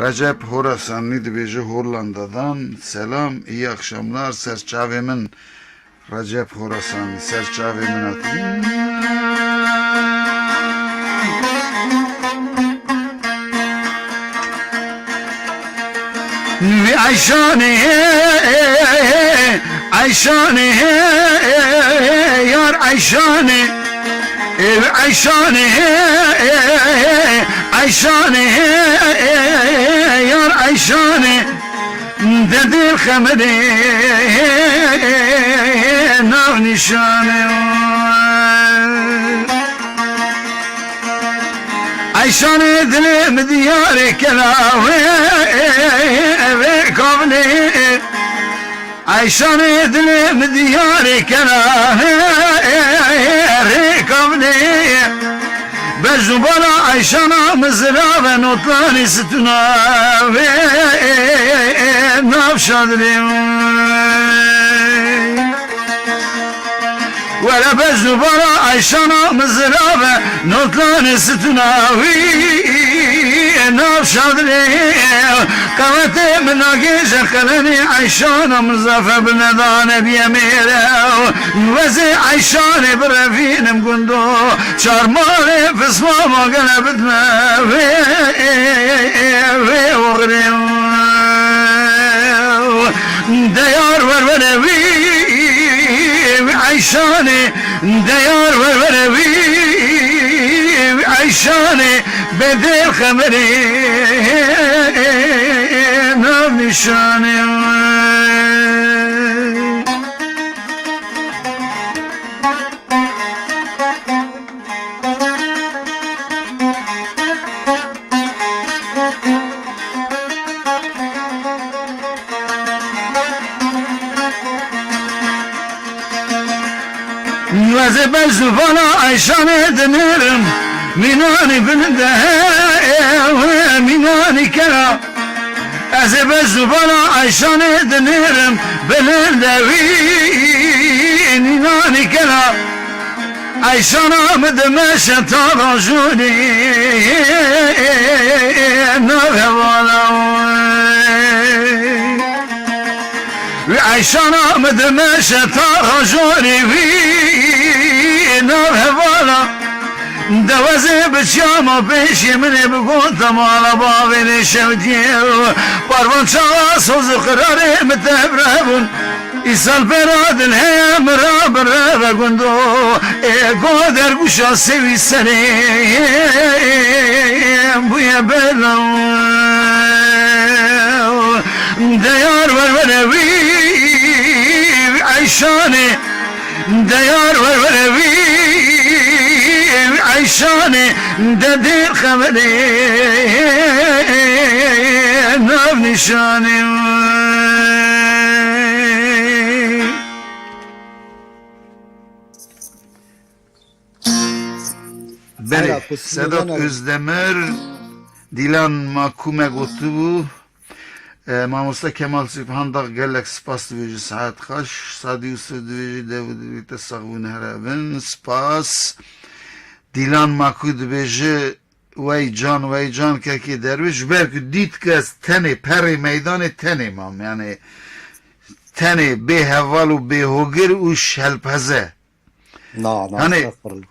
Recep Horasanlî dibêje Hollandadan, selam, iyi akşamlar, ser çavê min. Recep Horasanî, ser çavê min hatî. Nûrî Ayşanê, Eyşanê, yar Eyşanê, ev Eyşanê, Eyşanê, yar Eyşanê, de dil xemerê nav nîşanê. Eyşanê dilê min diyarê kela wê, wê kavlê. Eyşanê dilê min diyarê kela rê kavlê. Bejnûbala Eyşana min zirave notlanê situna wê nav şadrê. Were bejnûbala Eyşana min zirave notlanê situna wî nav şadrê. Qewetê min nagêje qelenê Eyşana min zafe bi nedane biye mêre. Wezê Eyşanê birevînim gundo çarmalê pismama gele bidme wê, wê oxirê. Deyar werwere wî, wî Eyşanê, deyar werwere wî, wî Eyşanê, bedel xemerê nav nîşanê. Ez ê bejnûbala Eyşanê dinêrim, mînanî bilind e, mînanî kera. Ez ê bejnûbala Eyşanê dinêrim, bilind e wî mînanî kera. Eyşana min dimeşe ta rojûnê nav hevala. Wî Eyşana min dimeşe ta rojûnê wî nav hevala. De wezê bi çiyama pêşê min ê bigota mala bavê lê şewtiyê. Parvan çawa soz û qirarê min tevre bûn. Îsal pêra dil heye min re bi re ve gundo. Ê go dergûşa sewî serê bûye belaw. Deyar werwere wî Eyşanê. Deyar werwere wî Eyşanê. De dêr xemerê nav nîşanê. Belê, Sedat Özdemir, Dîlan Makume gotibû. E, mamoste Kemal Sübhan Dağ, gelek spas dibêjin, saet xweş. Sadî Yusuf dibêjî, dev û dirî te sax bûn, here bin. Spas. Dîlan Maku dibêje, wey can, wey can kekê derwêş, ji ber ku dît ku ez tenê perê meydanê tenê mam, yani tenê bê heval û bê hogir û şelpeze. Na, na, Hani, estağfurullah.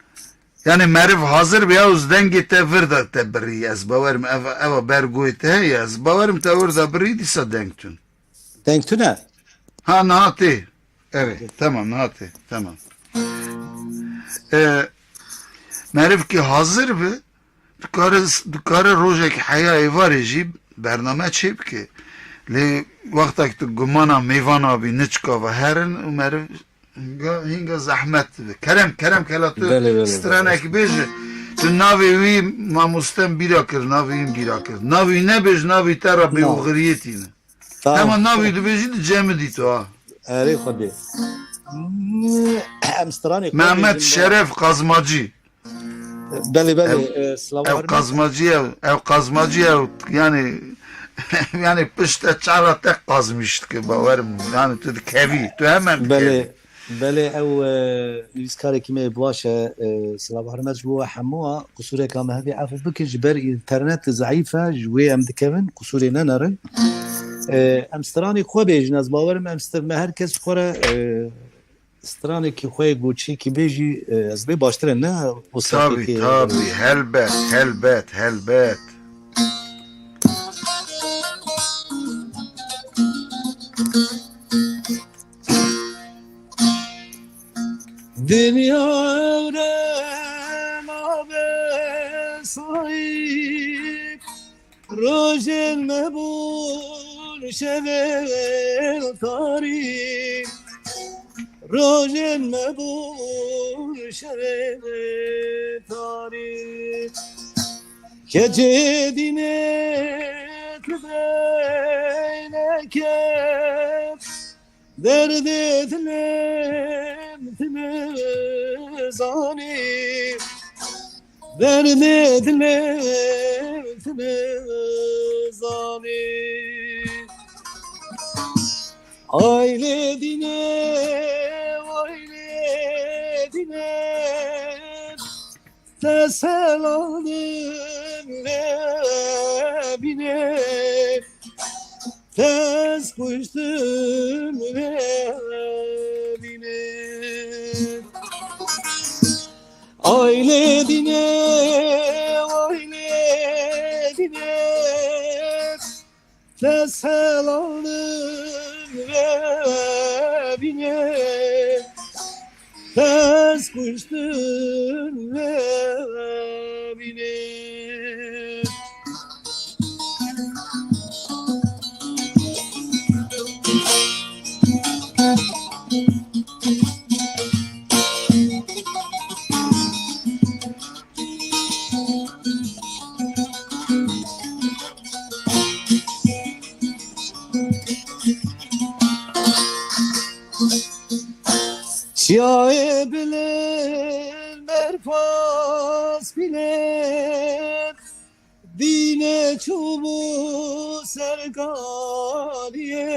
Yani meriv hazir be ya, ez dengê te vir de te birî. Ez bawerim ev, eva ber goyê te heye. Ez bawerim te wir de birî, dîsa deng tun. Deng tune? Ha, niha tê. Evet, tamam, niha tê. Tamam. Ee, meriv ki hazir bi, dikare, dikare rojek heya êvarê jî bername çê bike. Lê wextek tu gumana mêvana bî, niçka ve herin û meriv Hinga, hinga zehmet dibe. Kerem, Kerem, kela tu Belê, belê, belê. stranek bêje. Tu navê wî mamosten bîra kir, navê wî bîra kir. Navê wî nebêj, navê te re Na. bêoxiriyê tîne. Tamam. Hema navê dibêjî di cemidî tu ha. Erê Xwedê. Em stranê xwe Mehmet bêjin, Şeref Kazmacî. Belê, belê, Ev, e, silav ev herin. Kazmacî ev, ev Kazmacî ev, yani, yani pişte çala te kazmiş dike, bawerim. Yani tu dikevî, tu hemen dikevî. Belê, belê, ew, e, nivîskarekî me baş e, e, silav hurmet ji bo we hemû a, qusûreka me hebe efû bikin, ji ber înternet zeîf e, ji wê em dikevin, qusûrê nenerin. E, em stranê xwe bêjin, ez bawerim em stir-, me her kes xwe re, e, stranekî xwe yê goçîkî bêjî, e, ez bê baştir e, ne Tabî, tabî, helbet, helbet, helbet. Dinya evrena be sahî, rojên me bûn şevên tarî, rojên me bûn şevên tarî. Keçê dînê tu beyneke, derdê dilê min tu nizanî, derdê dilê min tu nizanî. Aylê dînê, aylê dînê, te selandim vê bînê, te ez kuştim vê bînê. Aylê dînê, aylê dînê, te selandim vê bînê, te ez kuştim vê bînê. Çiyayê bilind berpas bilind, dînê çûbû ser kaniyê,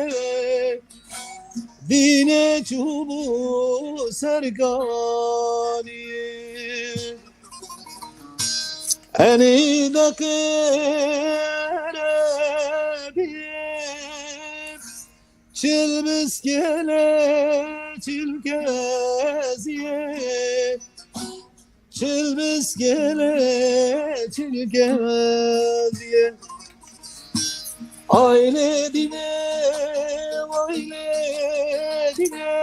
dînê çûbû ser kaniyê. Enî deqê erebî, çil biskele çil geziyê, çil biskele çil geziyê. Aylê dînê, aylê dînê,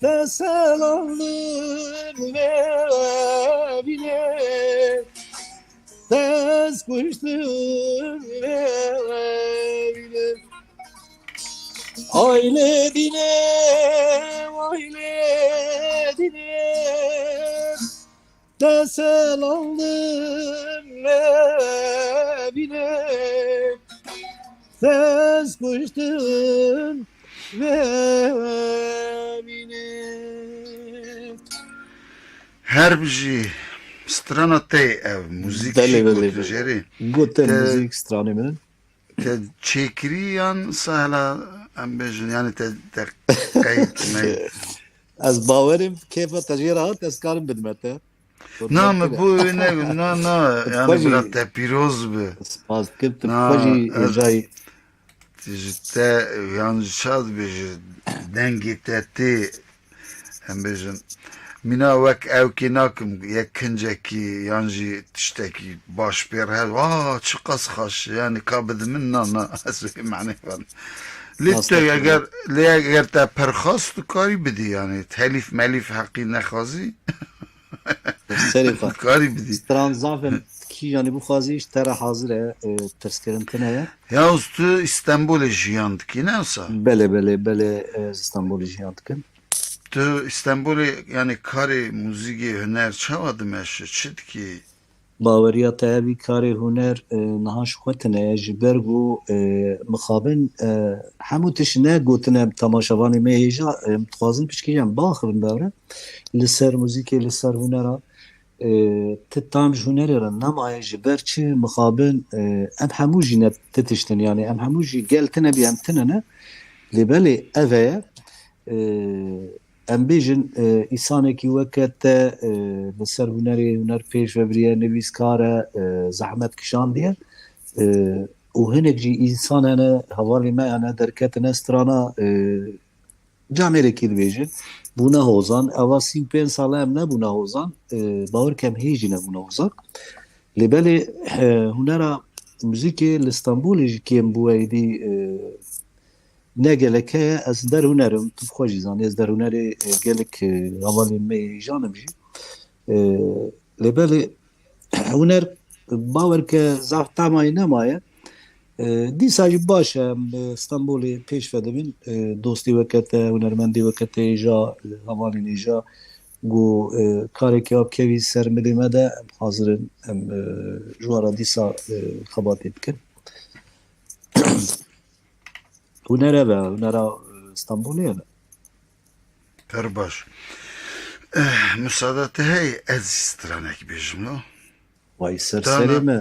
te selandim vê bînê, te ez kuştim vê bînê. Aylê dînê, aylê dînê, te selandim vê bînê, te ez kuştim vê bînê. Her bijî strana te ev muzîk Belê, jî belê, gotin belê. Jêrê. Gotin Te- muzîk stranê min. Te çêkirî yan sahla em bêjin, yani te, te qeyd me? Ez bawerim kêfa te jê re hat, ez karim bidime te. Na, me bo wê ne, na, na, yani Xwe jî bira te pîroz bi. Spas dikim, tu Na, xwe jî ez- êjayî. Ji te, yan ji çav dibêje, dengê te tê, em bêjin, mîna wek ewkê nakim, yek kincekî yan jî tiştekî baş pê re, wa çiqas xweş, yani ka bide min, na, na, ez wê manê xwe. Lê Nas tu te eger, lê eger te per xwest, tu karî bidî, yani telîf melîf heqî nexwazî. Serê xwe. Karî bidî. Stran zafên kîjanî bixwazî, ji te re hazir e, e, tirskirin tune ye. Yavuz, tu Îstanbulê jiyan dikî, ne wisa? Belê, belê, belê, e, ez Îstanbulê jiyan dikim. Tu Îstanbulê, yani karê muzîkê, huner çawa dimeşe, çi dikî? Baweriya te hebî karê huner, e, niha ji xwe tune ye, ji ber ku, e, mixabin, e, hemû tişt ne gotine temaşevanê me hêja, e, em dixwazin pişkî em biaxivin bevre. Li ser muzîkê, li ser hunera, e, ti tam ji hunerê re nemaye, ji ber çi mixabin, e, em hemû jî ne ti tişt in, yani em hemû jî gel tine bî em tine ne. Lê belê ev heye, e, em bêjin, e, îsanekî weke te, e, li ser hunerê, huner pêş ve biriye, nivîskar e, e, zehmet kişandiye, e, û hinek jî însan hene, hevalê me hene, derketine strana, e, camêrekî dibêjin, bûne hozan. Eva sî û pênc sal e em nebûne hozan, e, bawer ke em hê jî nebûne hozan. Lê belê, e, hunera muzîkê li Stenbolê jî kêm bû, êdî, e, ne gelek heye, ez der huner im, tu bi xwe jî zanî, ez der hunerê, e, gelek, e, hevalên me yê îjan im jî. E, lê belê huner, bawer ke zaf tamayê nemaye. E, dîsa jî baş e, em li Stenbolê pêş ve dibin. E, dostê weke te, hunermendê weke te êja, e, hevalên êja ku, e, karekê wa bikevî ser milê me de, em hazir in, em, e, ji wan re dîsa, e, xebatê bikin. Huner ev e, hunera, e, Stenbolê ev e. Pir baş. Eh, musada te heye, ez jî stranek bêjim, no? Vay, ser Dana serê me.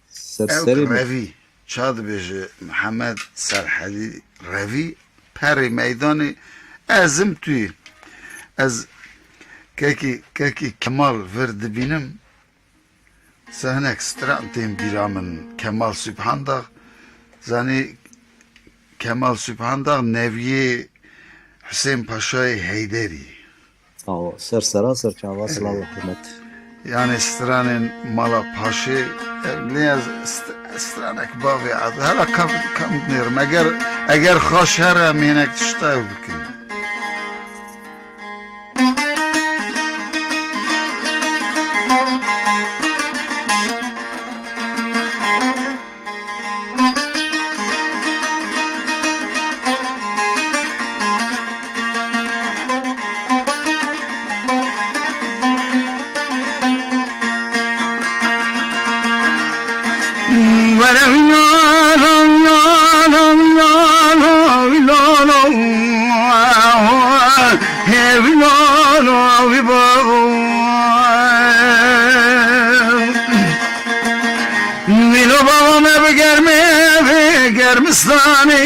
Ser ew serê me. Revî, ça dibêje Mihemed Serhedî Revî, perê meydanê ez im tu yî. Ez kekî, kekî Kemal vir dibînim, se hinek stran tên bîra min, Kemal Subhandax. Zanî Kemal Subhandax neviyê Husên Paşayê Heyderî. Awa, ser sera ser çava, silav û hurmet. Yani stranên mala Paşê, e, lê ez st-, stranek bavê ad-, hela kam, kam nêrim. Eger, eger xaş here, em hinek tişta ew bikin. Vîlo bava me bi germê vê germistanê.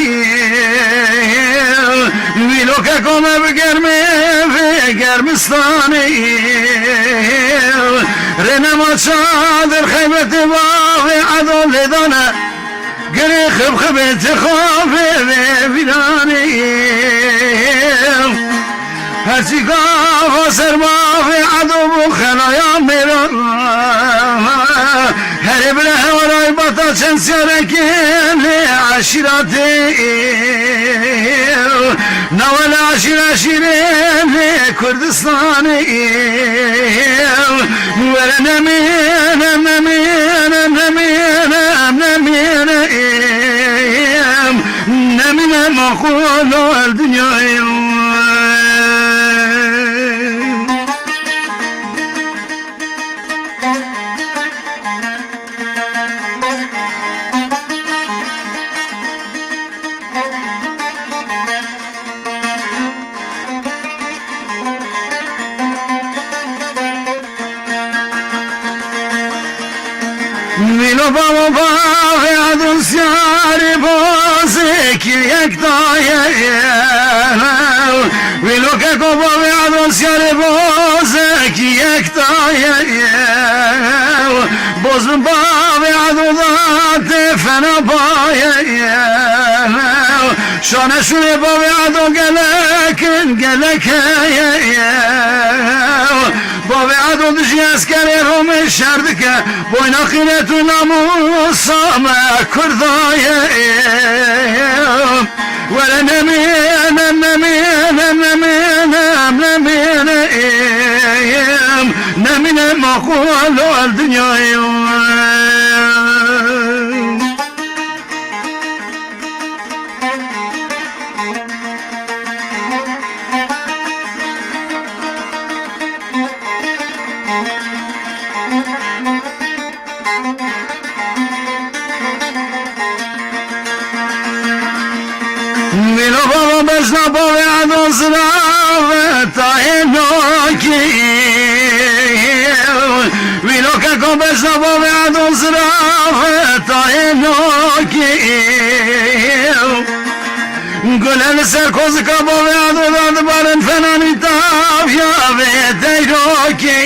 Vîlo keko me bi germê vê germistanê. Rê nema çadir xeybetê bavê edo lêdane. Girê xibxibê ti xavê vê vîranê. Herçî gava ser bavê edo bû xelaya mêran. Herê bire hewaray bata çend siyarekê lê eşîratê. Nawele eşîr eşîrê lê Kurdistanê. Were nemîne, nemîne, nemîne, nemîne, nemîne maqul el dinyayê. Vîlo bavo bavê edo siyarê bozekî yek daye. Vîlo keko bavê edo siyarê bozekî yek daye. Boz min bavê edo da te fena baye. Şane şûrê bavê edo gelekin gelek heye. Bavê edo dijî eskerê Romê şer dike. Boyna xîret û namûsa me Kurda ye. Were nemîne, nemîne, nemîne, nemîne, nemîne maqul el dinyayê. Vîlo bava bejna bavê edo zirave tayê nokî. Vîlo keko bejna bavê edo zirave tayê nokî. Gule li ser kozika bavê edo da dibarin fenanî taviya vê teyrokê.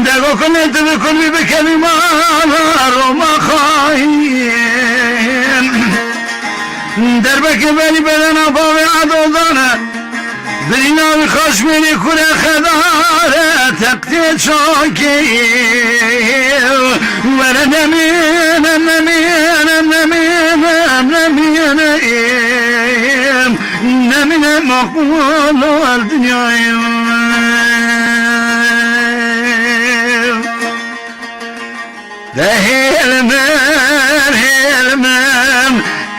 Dego kulê tu bi kulbî bikevî mala Roma xayîn. Derbekê berî bedena bavê edo dane. Birîna wî xaşmêrê kure xedare teqtê çokê. Were nemîne, nemîne, nemîne, nemîne. Nemine maqbul ol dinyayê. De hêlmen, hêlmen,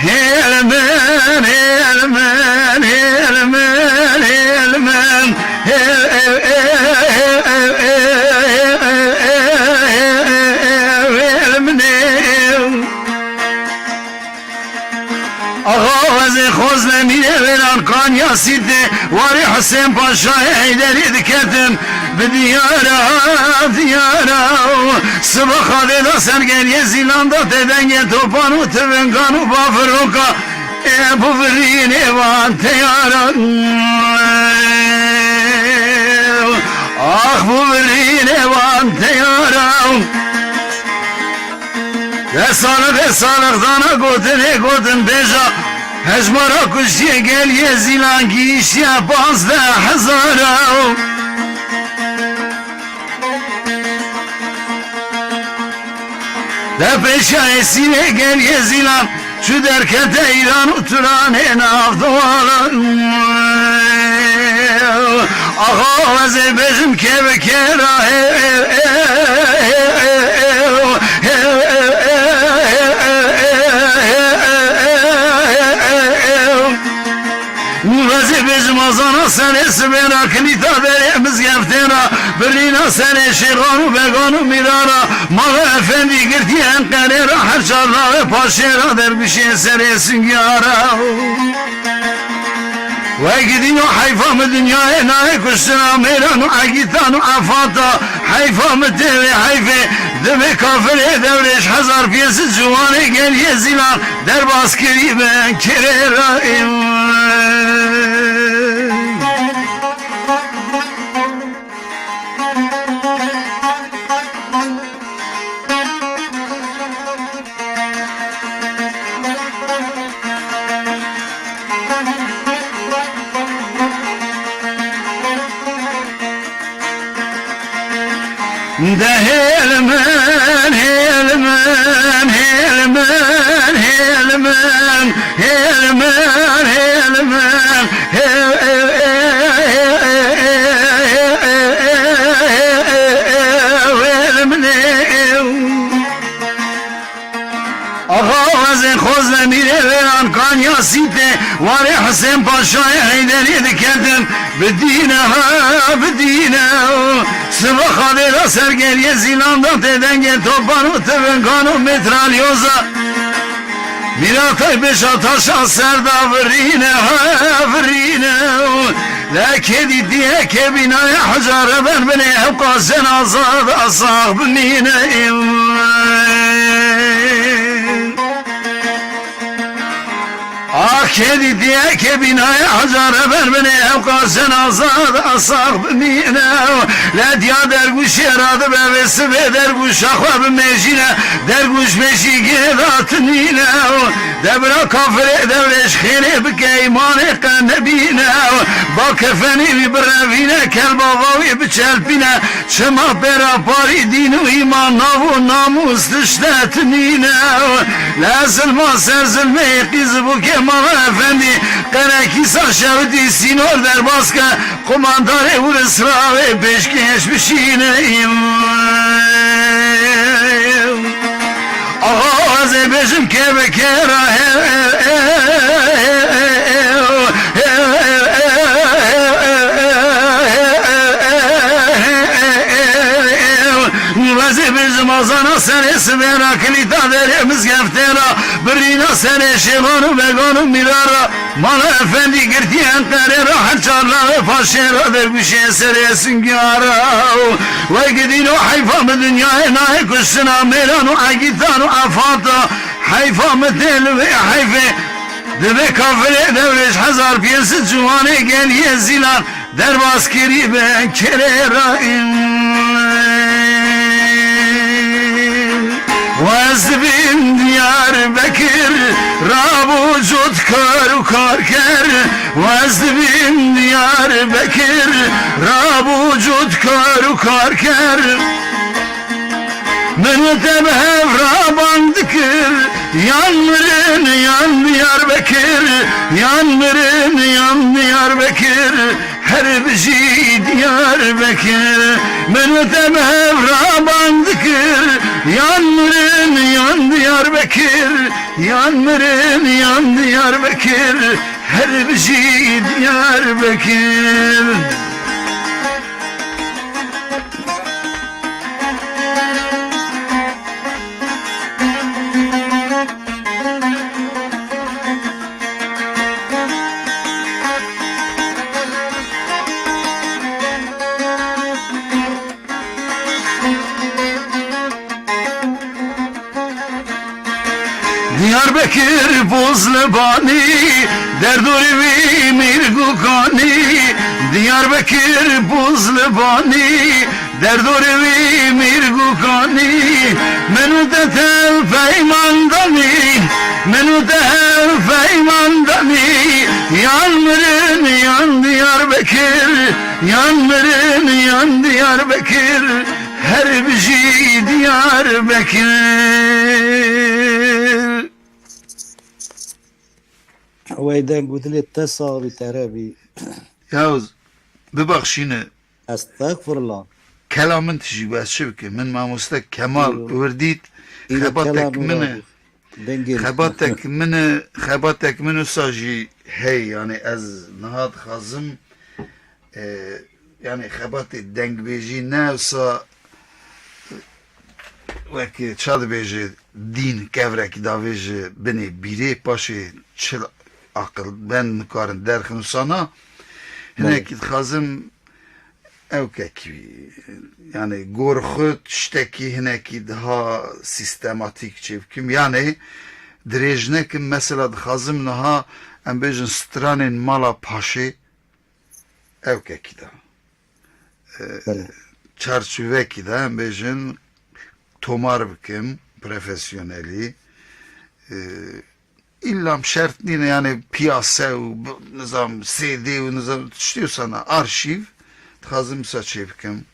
hêlmen, hêlmen, hêlmen, hêlmen, hêl-, ew, ew, ew, hêlmenê. Axa Wezê Xozlemîrê Wêran Kanya Sîtê warê Husên Paşayê Heyderî diketin bi diyara, diyara. Sibaxa dê da ser geliyê Zîlan da tê dengê topan û tivingan û bafiroka. Ê bu virînê van teyara. Ax bu virînê van teyara. Deh salixê salixdana gotinê gotin bêja, hejmara kuştiyê geliyê Zîlan gihîştiye panzdeh hezara. De pêşiya êsîrê geliyê Zîlan çû derkete Îran û Turanê nav dewala. Axa ez ê bêjim kê bi kê re. Ez ê bêjim azana serê sibê re, kilîta derê mizgeftê re, birîna serê şêxan û began û mîran re, Maxa Efendî girtî Enqerê re, her çar navê paşê re, dergûşê serê Singiyara. Wek dîno heyfa min dinyayê nayê kuştina mêran û egîtan û efata. Heyfa min tê wê heyfê, divê kafirê dewrêj hezar piyesi ciwanê geliyê Zîlan derbas kirî bin kirê re. De hêlmen, hêlmen, hêlmen, hêlmen, hêlmen, hêlmen, hê-, hêlmenê. Axa Wezê Xozlemîrê Wêran Kanya Sîtê warê Husên Paşayê Heyderî diketin bi dîne, ha, bi dîne. Sibaxa dê da ser geliyê Zîlan da tê dengê topan û tivingan û metralyoza. Mîratay beşa taşa ser da virîne, ha, virîne. Lê kê dîtiye kê bînayê hecare ber binê, ew qas cenaza da sax bimîne. Ah, kê dîtiye kê bînayê hecare ber binê, ew qas cenaza da sax bimîne. Lê diya dergûşê ra dibe vê sibê dergûşa xwe bimêjîne, dergûş beşî gê da tinîne. De bira kafirê dewrêj xêrê bike, îmanê qe nebîne. Ba kefenê wî birevîne, kelbava wî biçelpîne. Çima pêra parî dîn û îman, nav û namûs tişte tinîne. Lê zilma ser zilmê qîz bû kê Maxa Efendî, qerekîsa şewitî sînor derbas ke, qumandarê Urisra wê pêşkêş bişîne. Axa ez ê bêjim kê bi kê re. Ez ê bêjim azana serê sibê re, kilîta derê mizgeftê re, birîna serê şêxan û began û mîran re. Mala Efendî girtî Enqerê re, her çar navê paşê re, dergûşê serê Singiyara. Wek dîno heyfa min dinyayê nayê kuştina mêran û egîtan û efata. Heyfa min tê li wê heyfê. Divê kafirê dewrêj hezar piyesi ciwanê geliyê Zîlan derbas kirî be kerê re. Wez dibîn Diyarbekir, rabû cot kar û karker. Wez dibîn Diyarbekir, rabû cot kar û karker. Min û te bi hev re bang dikir, yan mirin, yan Diyarbekir, yan mirin, yan Diyarbekir, her bijî Diyarbekir. Min û te bi hev re bang dikir, yan mirin, yan Diyarbekir, yan mirin, yan Diyarbekir, her bijî Diyarbekir. Diyarbekir Bozlibanî, derdorê wî Mîrgukanî. Diyarbekir Bozlibanî, derdorê wî Mîrgukanî. Min û te tev peyman danî, min û te hev peyman danî. Yan mirin, yan Diyarbekir, yan mirin, yan Diyarbekir. Her bijî Diyarbekir. Wey deng û dilê te sax bî, te re bî. Yavuz, bibaxşîne. Estexfirullah. Kela min tijî bû, ez çi bikim? Min mamoste Kemal Yo. wir dît, Îro xebatek kela min e. Dengê. Xebatek min e, xebatek min wisa jî hey, yanî ez niha dixwazim, e, yanî xebatê dengbêjî ne wisa, wek ça dibêje dîn, kevrekî davêje binê bîrê, paşê çil aqilbend nikarin derxin wisa na. Belê. Hinekî dixwazim ew kekî, yanî gor xwe tiştekî hinekî daha sîstematîk çêbikim. Yanî dirêj nekim, mesela dixwazim niha em bêjin stranên mala paşê ew kekî de. E, Belê. çarçovekî de em bêjin tomar bikim, profesyonelî. E, Îlla şert nîne, yanî piyase û b-, nizam C D û nizam tiştê wisa na, arşîv dixwazim wisa çê bikim.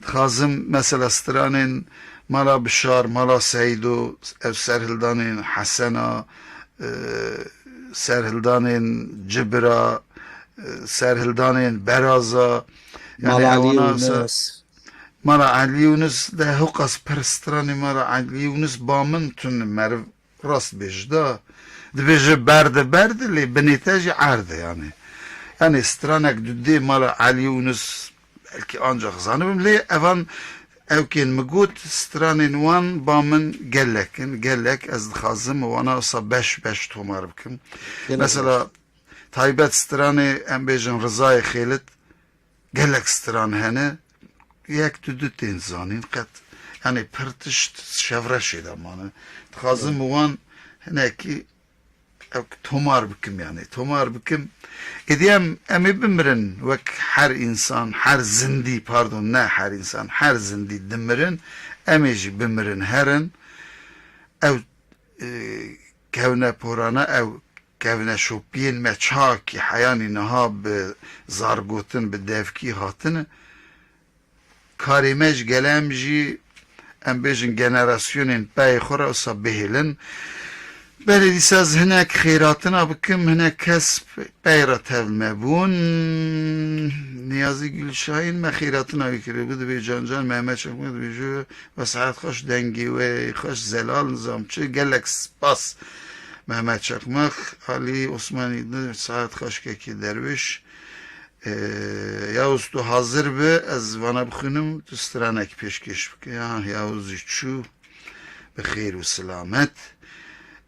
Dixwazim mesela stranên Mala Bişar, Mala Seydo, ev serhildanên Hesena, e, serhildanên Cibira, e, serhildanên Beraza, yanî Mala Elî ewana se-, Yûnis. Mala Elî Yûnis de hewqas pir stranê Mala Elî Yûnis ba min tune meriv rast bêje da. Dibêje berde berde lê binê te jî erde yanî. Yanî stranek du dê mala Elî Yûnis belkî ancax zanibim lê evan ewkên min got stranên wan ba min gelek in, gelek ez dixwazim wana wisa beş beş tomar bikim. Gelek Mesela beş. taybet stranê em bêjin Rizayê Xêlit, gelek stran hene, yek tu du tên zanîn qet. Yanî pir tişt şevreşê de mane. Dixwazim bi wan hinekî ew tomar bikim, yanî tomar bikim. Êdî em, em ê bimirin wek her însan, her zindî, pardon, ne her însan, her zindî dimirin, em ê jî bimirin herin. Ew, e, kevneporane, ew kevneşopiyên me çakî heyanî niha bi zargotin, bi devkî hatine. Karê me ji gele em jî, em bêjin, generasyonên peyê xwe re wisa bihêlin. Belê dîsa ez hinek xêratina bikim, hinek kes pey re tev me bûn. Niyazî Gulşahîn me xêratina wî kiribû, dibê Can Can Mehmet Çakmak dibêje, we saet xweş, dengê we xweş, zelal nizam çi, gelek spas. Mehmet Çakmak, Alî Osmanî, saet xweş kekê Derwêş. Ee, Yavuz, tu hazir be, ez vana bixwînim, tu stranek pêşkêş bike. Ya, Yavuz jî çû, bi xêr û silamet.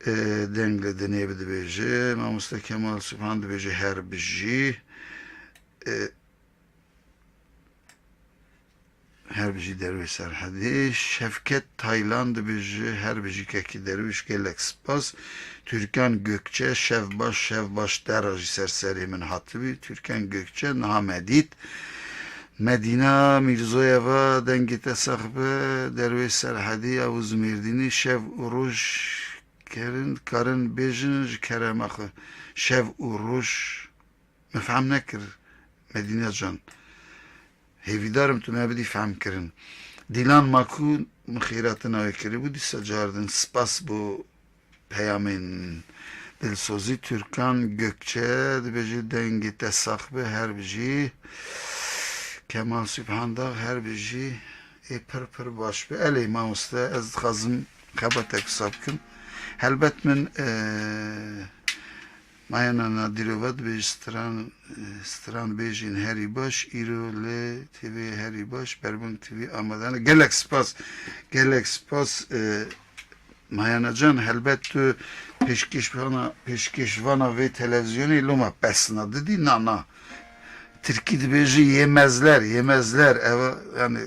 Ee, deng li dinê bi dibêje, Mamoste Kemal Subhan dibêje, her bijî. Ee, Her bijî Derwêş Serhedî. Şevket Taylan dibêje, her bijî kekî Derwêş, gelek spas. Türkan Gökçe, şev baş, şev baş, te re jî ser serê min hatibî. Türkan Gökçe, niha me dît. Medîna Mîrzoyeva, dengê te sax be. Derwêş Serhedî, Yavuz Mêrdînî, şev û roj kerin, karin bêjin ji kerema xwe. Şev û roj. Me fehm nekir, Medîne can. Hêvîdar im tu me bidî fehmkirin. Dîlan Maku min xêratina wê kiribû, dîsa cardin spas bo peyamên dilsozî. Türkan Gökçe dibêje dengê te sax be, her bijî. Kemal Sübhan Dağ, her bijî. Ê pir pir baş be. Elê mamoste, ez dixwazim xebatek wisa bikim. Helbet min, e, Mayana Nadîrova dibêje stran, e, stran bêjên herî baş, îro li T V herî baş, Berbing T V amade ne. Gelek spas, gelek spas, e, Mayana can, helbet tu pêşkêşvana, pêşkêşvana vê televîzyonê loma pesna didî, na, na. Tirkî dibêje yemezler, yemezler, ev, yani,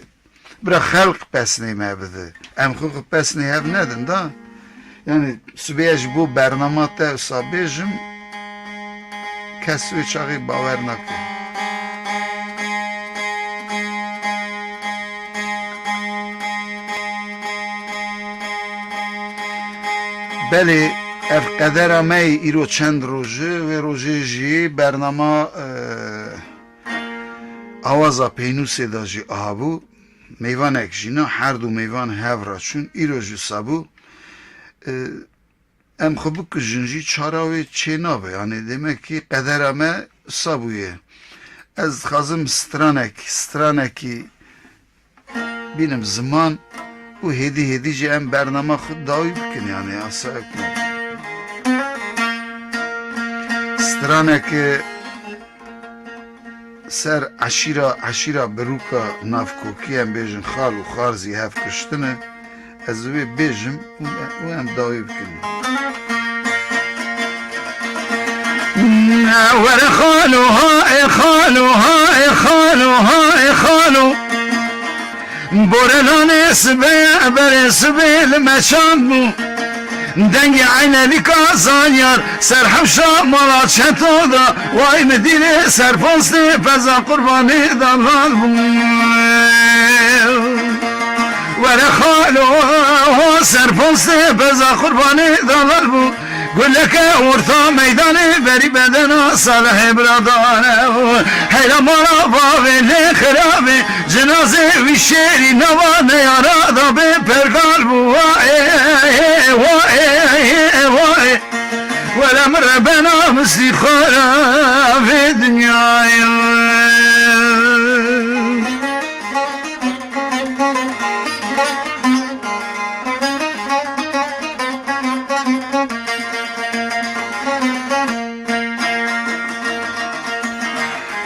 bira xelq pesnê me bide. Em xwe xwe pesnê hev nedin da. Yani, sibê ez ji bo bernama te wisa bêjim, kes wê çaxê bawer nake. Belê, ev qedera me ye, îro çend roj e, wê rojê jî bernama, e, awaza pênûsê de jî aha bû. Mêvanek jî na, her du mêvan hev re çûn, îro jî wisa bû. E, em xwe bikujin jî çara wê çê nabe. Yanê demek ki qedera me wisa bûye. Ez dixwazim stranek, stranekî bînim ziman û hêdî hêdî jî em bernama xwe dawî bikin, yanê asa ew ku straneke ser eşîra, eşîra birûka navkokî, em bêjin xal û xar zî hev kuştine. Ez wê bêjim û, û em dawî bikin. Were xalo, ha ê xalo, ha ê xalo, ha ê xalo. Borelanê sibê, berê sibê li me çand bû. Dengê eynelîka zanyar ser hewşa mala çeto da. Way mi dîrê ser postê peza qurbanê da lal bû. Were xalo, ser postê peza qurbanê da lal bû. Guleke orta meydanê berî bedena Salihê biradane. Heyra mala bavê lê xirabê, cenazê wî şêrî nava neyara da bê pergal bû. Waê, waê, waê. Wele min rebena mistî xwe vê dinyayê.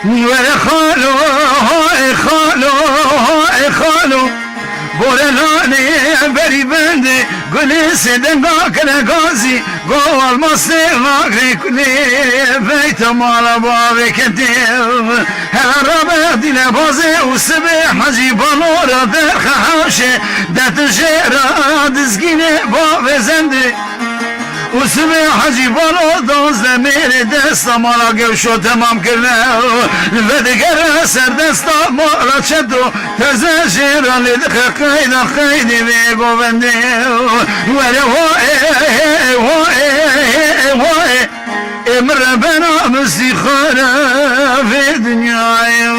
Were xalo, ha ê xalo, ha ê xalo. Borelanê berî bendê, gulê sê denga kele gazî. Go almastê vakrê kulê, veyta mala bavê ketê. Hela rabe dîle bazê û sibê Hecî Balo ra derxe hewşê, de tu jê ra dizgînê bavê zendê. Û sibê Hecî Balo dozdeh mêrê desta mala gewşo temam kirine. Li vedigere ser desta mala çeto, teze jê ra lê dixe qeyda qeydê vê govendê. Were ho ê, ho ê, ho ê. Ê min rebena mistî xwe re vê dinyayê.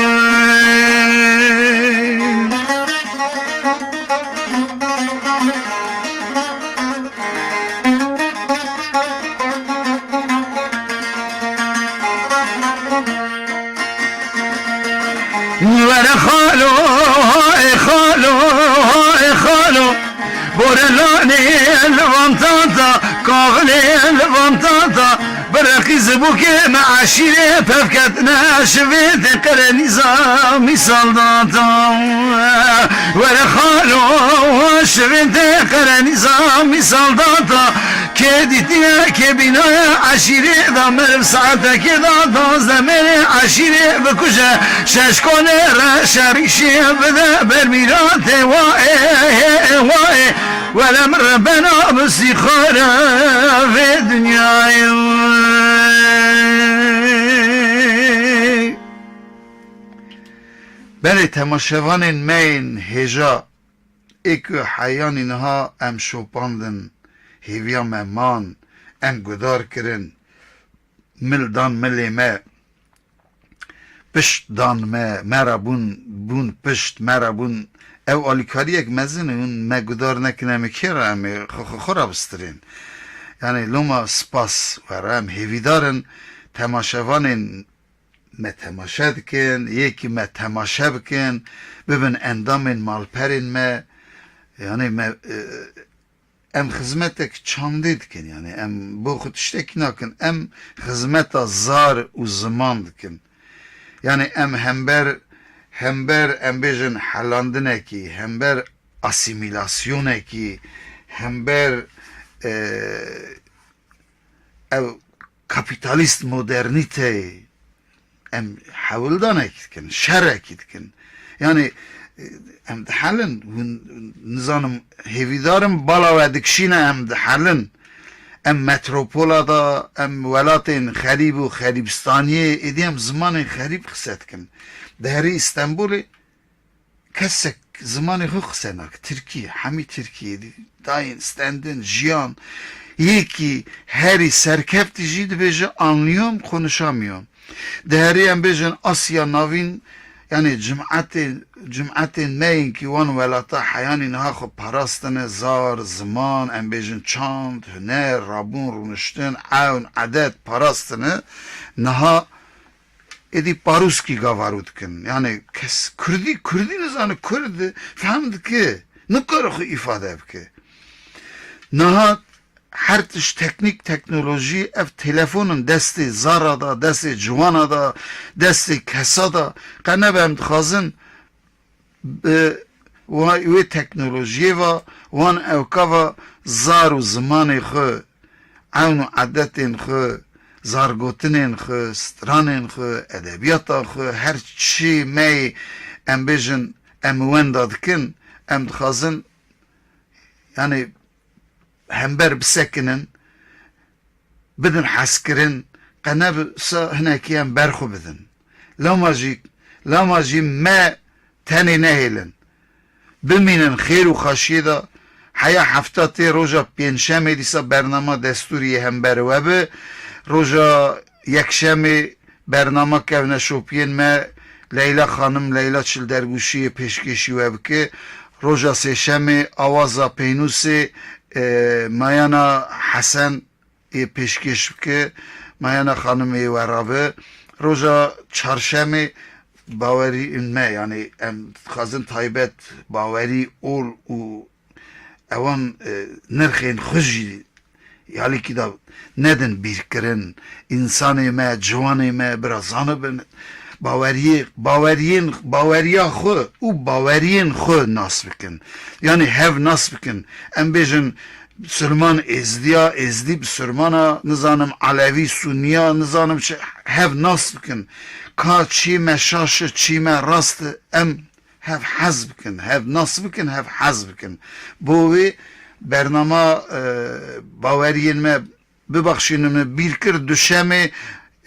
Were xalo, ê xalo, ê xalo. Borelanê li vantata, kavilê li vantata. Bireqî zibûkê me eşîrê pevketine şivê tê qere nîzamî saldata. Were xalo, şivê tê qere nîzamî saldata. Kê dîtiye, kê bînaye eşîrê da meriv saetekê da dazdeh mêrê eşîrê bikuje. Şeş konê re şerîşê bide ber mîratê wa ê, wa ê. Wele min rebena mistî xwe re vê dinyayê. Belê temaşevanên me yên hêja, ê ku heyanî niha em şopandin, hêviya me man, em gudar kirin, mil dan milê me. pişt dan me, me re bûn, bûn pişt, me re bûn. Ew alîkariyek mezin e, hûn me gudar nekin, em ê kê re, em ê xwe, xwe, xwe re bistirên. Yanî loma spas we re, em hêvîdar in temaşevanên me temaşe dikin, yekî me temaşe bikin, bibin endamên malperên me. Yanî me, e, em xizmetek çandê dikin, yanî em bo xwe tiştekî nakin, em xizmeta zar û ziman dikin. Yanî em hember, hember em bêjin helandinekî, hember asîmîlasyonekî, hember, e, ev kapîtalîst modernîteyê em hewldanek dikin, şerekî dikin. Yanî, e, em dihelin, hûn, nizanim, hêvîdar im bala we dikişîne, em dihelin. Em metropola de, em welatên xerîb û xerîbistaniyê, êdî em zimanên xerîb qise dikin. Di herî Îstenbulê kesek zimanê xwe qise nake. Tirkî, hemî tirkî, dayîn, stendin, jiyan. Yekî herî serkeftî jî dibêje anlıyorum, konuşamıyorum. Di herî em bêjin Asya Navîn, yanî cimetê, cimetên me yên kî wan welata heyanî niha xwe parastine, zar, ziman, em bêjin çand, huner, rabûn, rûniştin, ewn, edet parastine, niha êdî parûskî gavarû dikin. Yanî kes kurdî, kurdî nizane, kurd fehm dike, nikare xwe îfade bike. Niha her tişt teknîk, teknolojî, ev telefonin destê zara da, destê ciwana da, destê kesa da. Qe nebe em dixwazin bi wa-, wê teknolojiyê ve wan ewka ve zar û zimanê xwe, ewn û edetên xwe, zargotinên xwe, stranên xwe, edebiyata xwe, her çi me yê em bêjin em wenda dikin, em dixwazin, yanî hember bisekinin, bidin hezkirin, qe ne bi sa hinekî em ber xwe bidin. Lama jî, lama jî me tenê nehêlin. Bimînin xêr û xaşiyê de, heya hefta tê roja pêncşemê dîsa bernama destûrî yê hember we bi. Roja yekşemê bernama kevne şopiyên me, Leyla Xanim, Leyla Çildergûşî yê pêşkêşî we bike. Roja sêşemê awaza Peynûsê, e, Mayana Hesen ê pêşkêş bike, Mayana Xanimê wera bi. Roja çarşemê bawerî me, yanî em dixwazin taybet, bawerî, ol û ewan, e, nirxên xwe jî yalîkî de nedin bîrkirin. Însanê me, ciwanê me, bira zanibin, baweriyê, baweriyên, baweriya xwe û baweriyên xwe nas bikin. Yanî hev nas bikin. Em bêjin, Bisurman êzdiya, êzdî bisurmana, nizanim elewî suniya, nizanim çi, hev nas bikin. Ka çî me şaş e, çî me rast e, em hev hez bikin, hev nas bikin, hev hez bikin. Bo wê bernama, e, baweriyên me, bibexşînin min bîr kir, duşemê,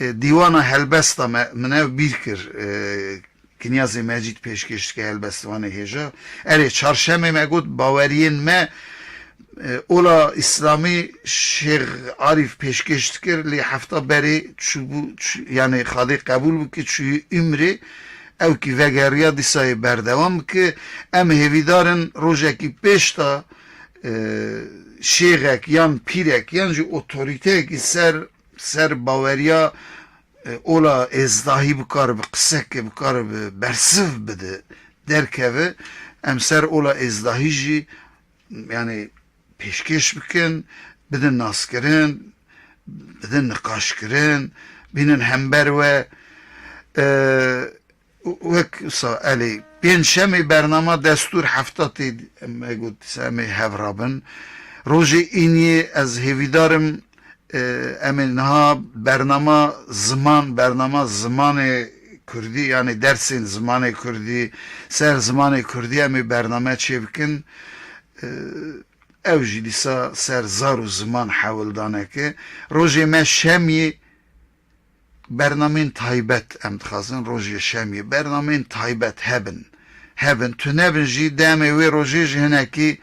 e, dîwana helbesta me, min ev bîr kir. E, Kinyazê Mecîd pêşkêş dike, helbestvanê hêja. Erê, çarşemê me got, baweriyên me, e, ola Îslamî Şêx Arîf pêşkêş dikir, lê hefta berê çûbû, çû-, yanî Xwedê qebûl bike, çûyî Îmrê, ew kî vegeriya dîsa yê berdewam bike. Em hêvîdar in rojekî pêş de, e, şêxek yan pîrek yan jî otorîteyekî ser, ser baweriya e, ola êzdahî bikaribe, qiseke bikaribe, bersiv bide, derkeve, em ser ola êzdahî jî, yanî pêşkêş bikin, bidin naskirin, bidin niqaşkirin, bînin hember we. E, wek wisa, elê, pêncşemê bernama destûr hefta tê, me got, em ê hev rabin. Rojê îniyê ez hêvîdar im, E, em ê niha bernama ziman, bernama zimanê kurdî, yanî dersên zimanê kurdî, ser zimanê kurdî em ê bername çêbikin. E, ew jî dîsa ser zar û ziman hewldaneke. Rojê me şemiyê bernamên taybet em dixwazin, rojê şemiyê bernamên taybet hebin. Hebin, tu nebin jî demê wê rojê jî hinekî,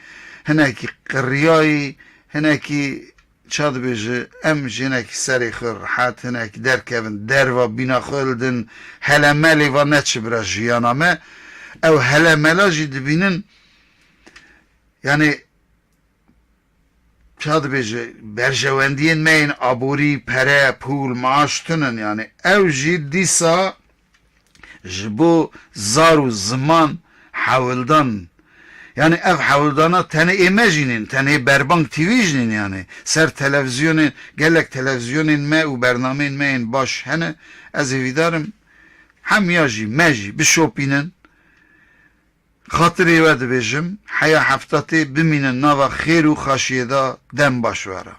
hinekî qiriyayî, hinekî ça dibêje, em jinek serê xwe rehet hinek derkevin, derva bîna xwe hildin, hele me lê va neçi bira jiyana me. Ew hele mela jî dibînin, yani, ça dibêje, berjewendiyên me yên aborî, pere, pûl, maaş tune ne, yani. Ew jî dîsa ji bo zar û ziman hewldan. Yani ev hewldana tenê ê me jî nîn, tenê Berbang T V jî nîn yani. Ser televîzyonên, gelek televîzyonên me û bernameyên me yên baş hene. Ez hêvîdar im hemiya jî, me jî bişopînin. Xatirê we dibêjim, heya hefta tê bimînin nava xêr û xaşiyê de, dem baş we re.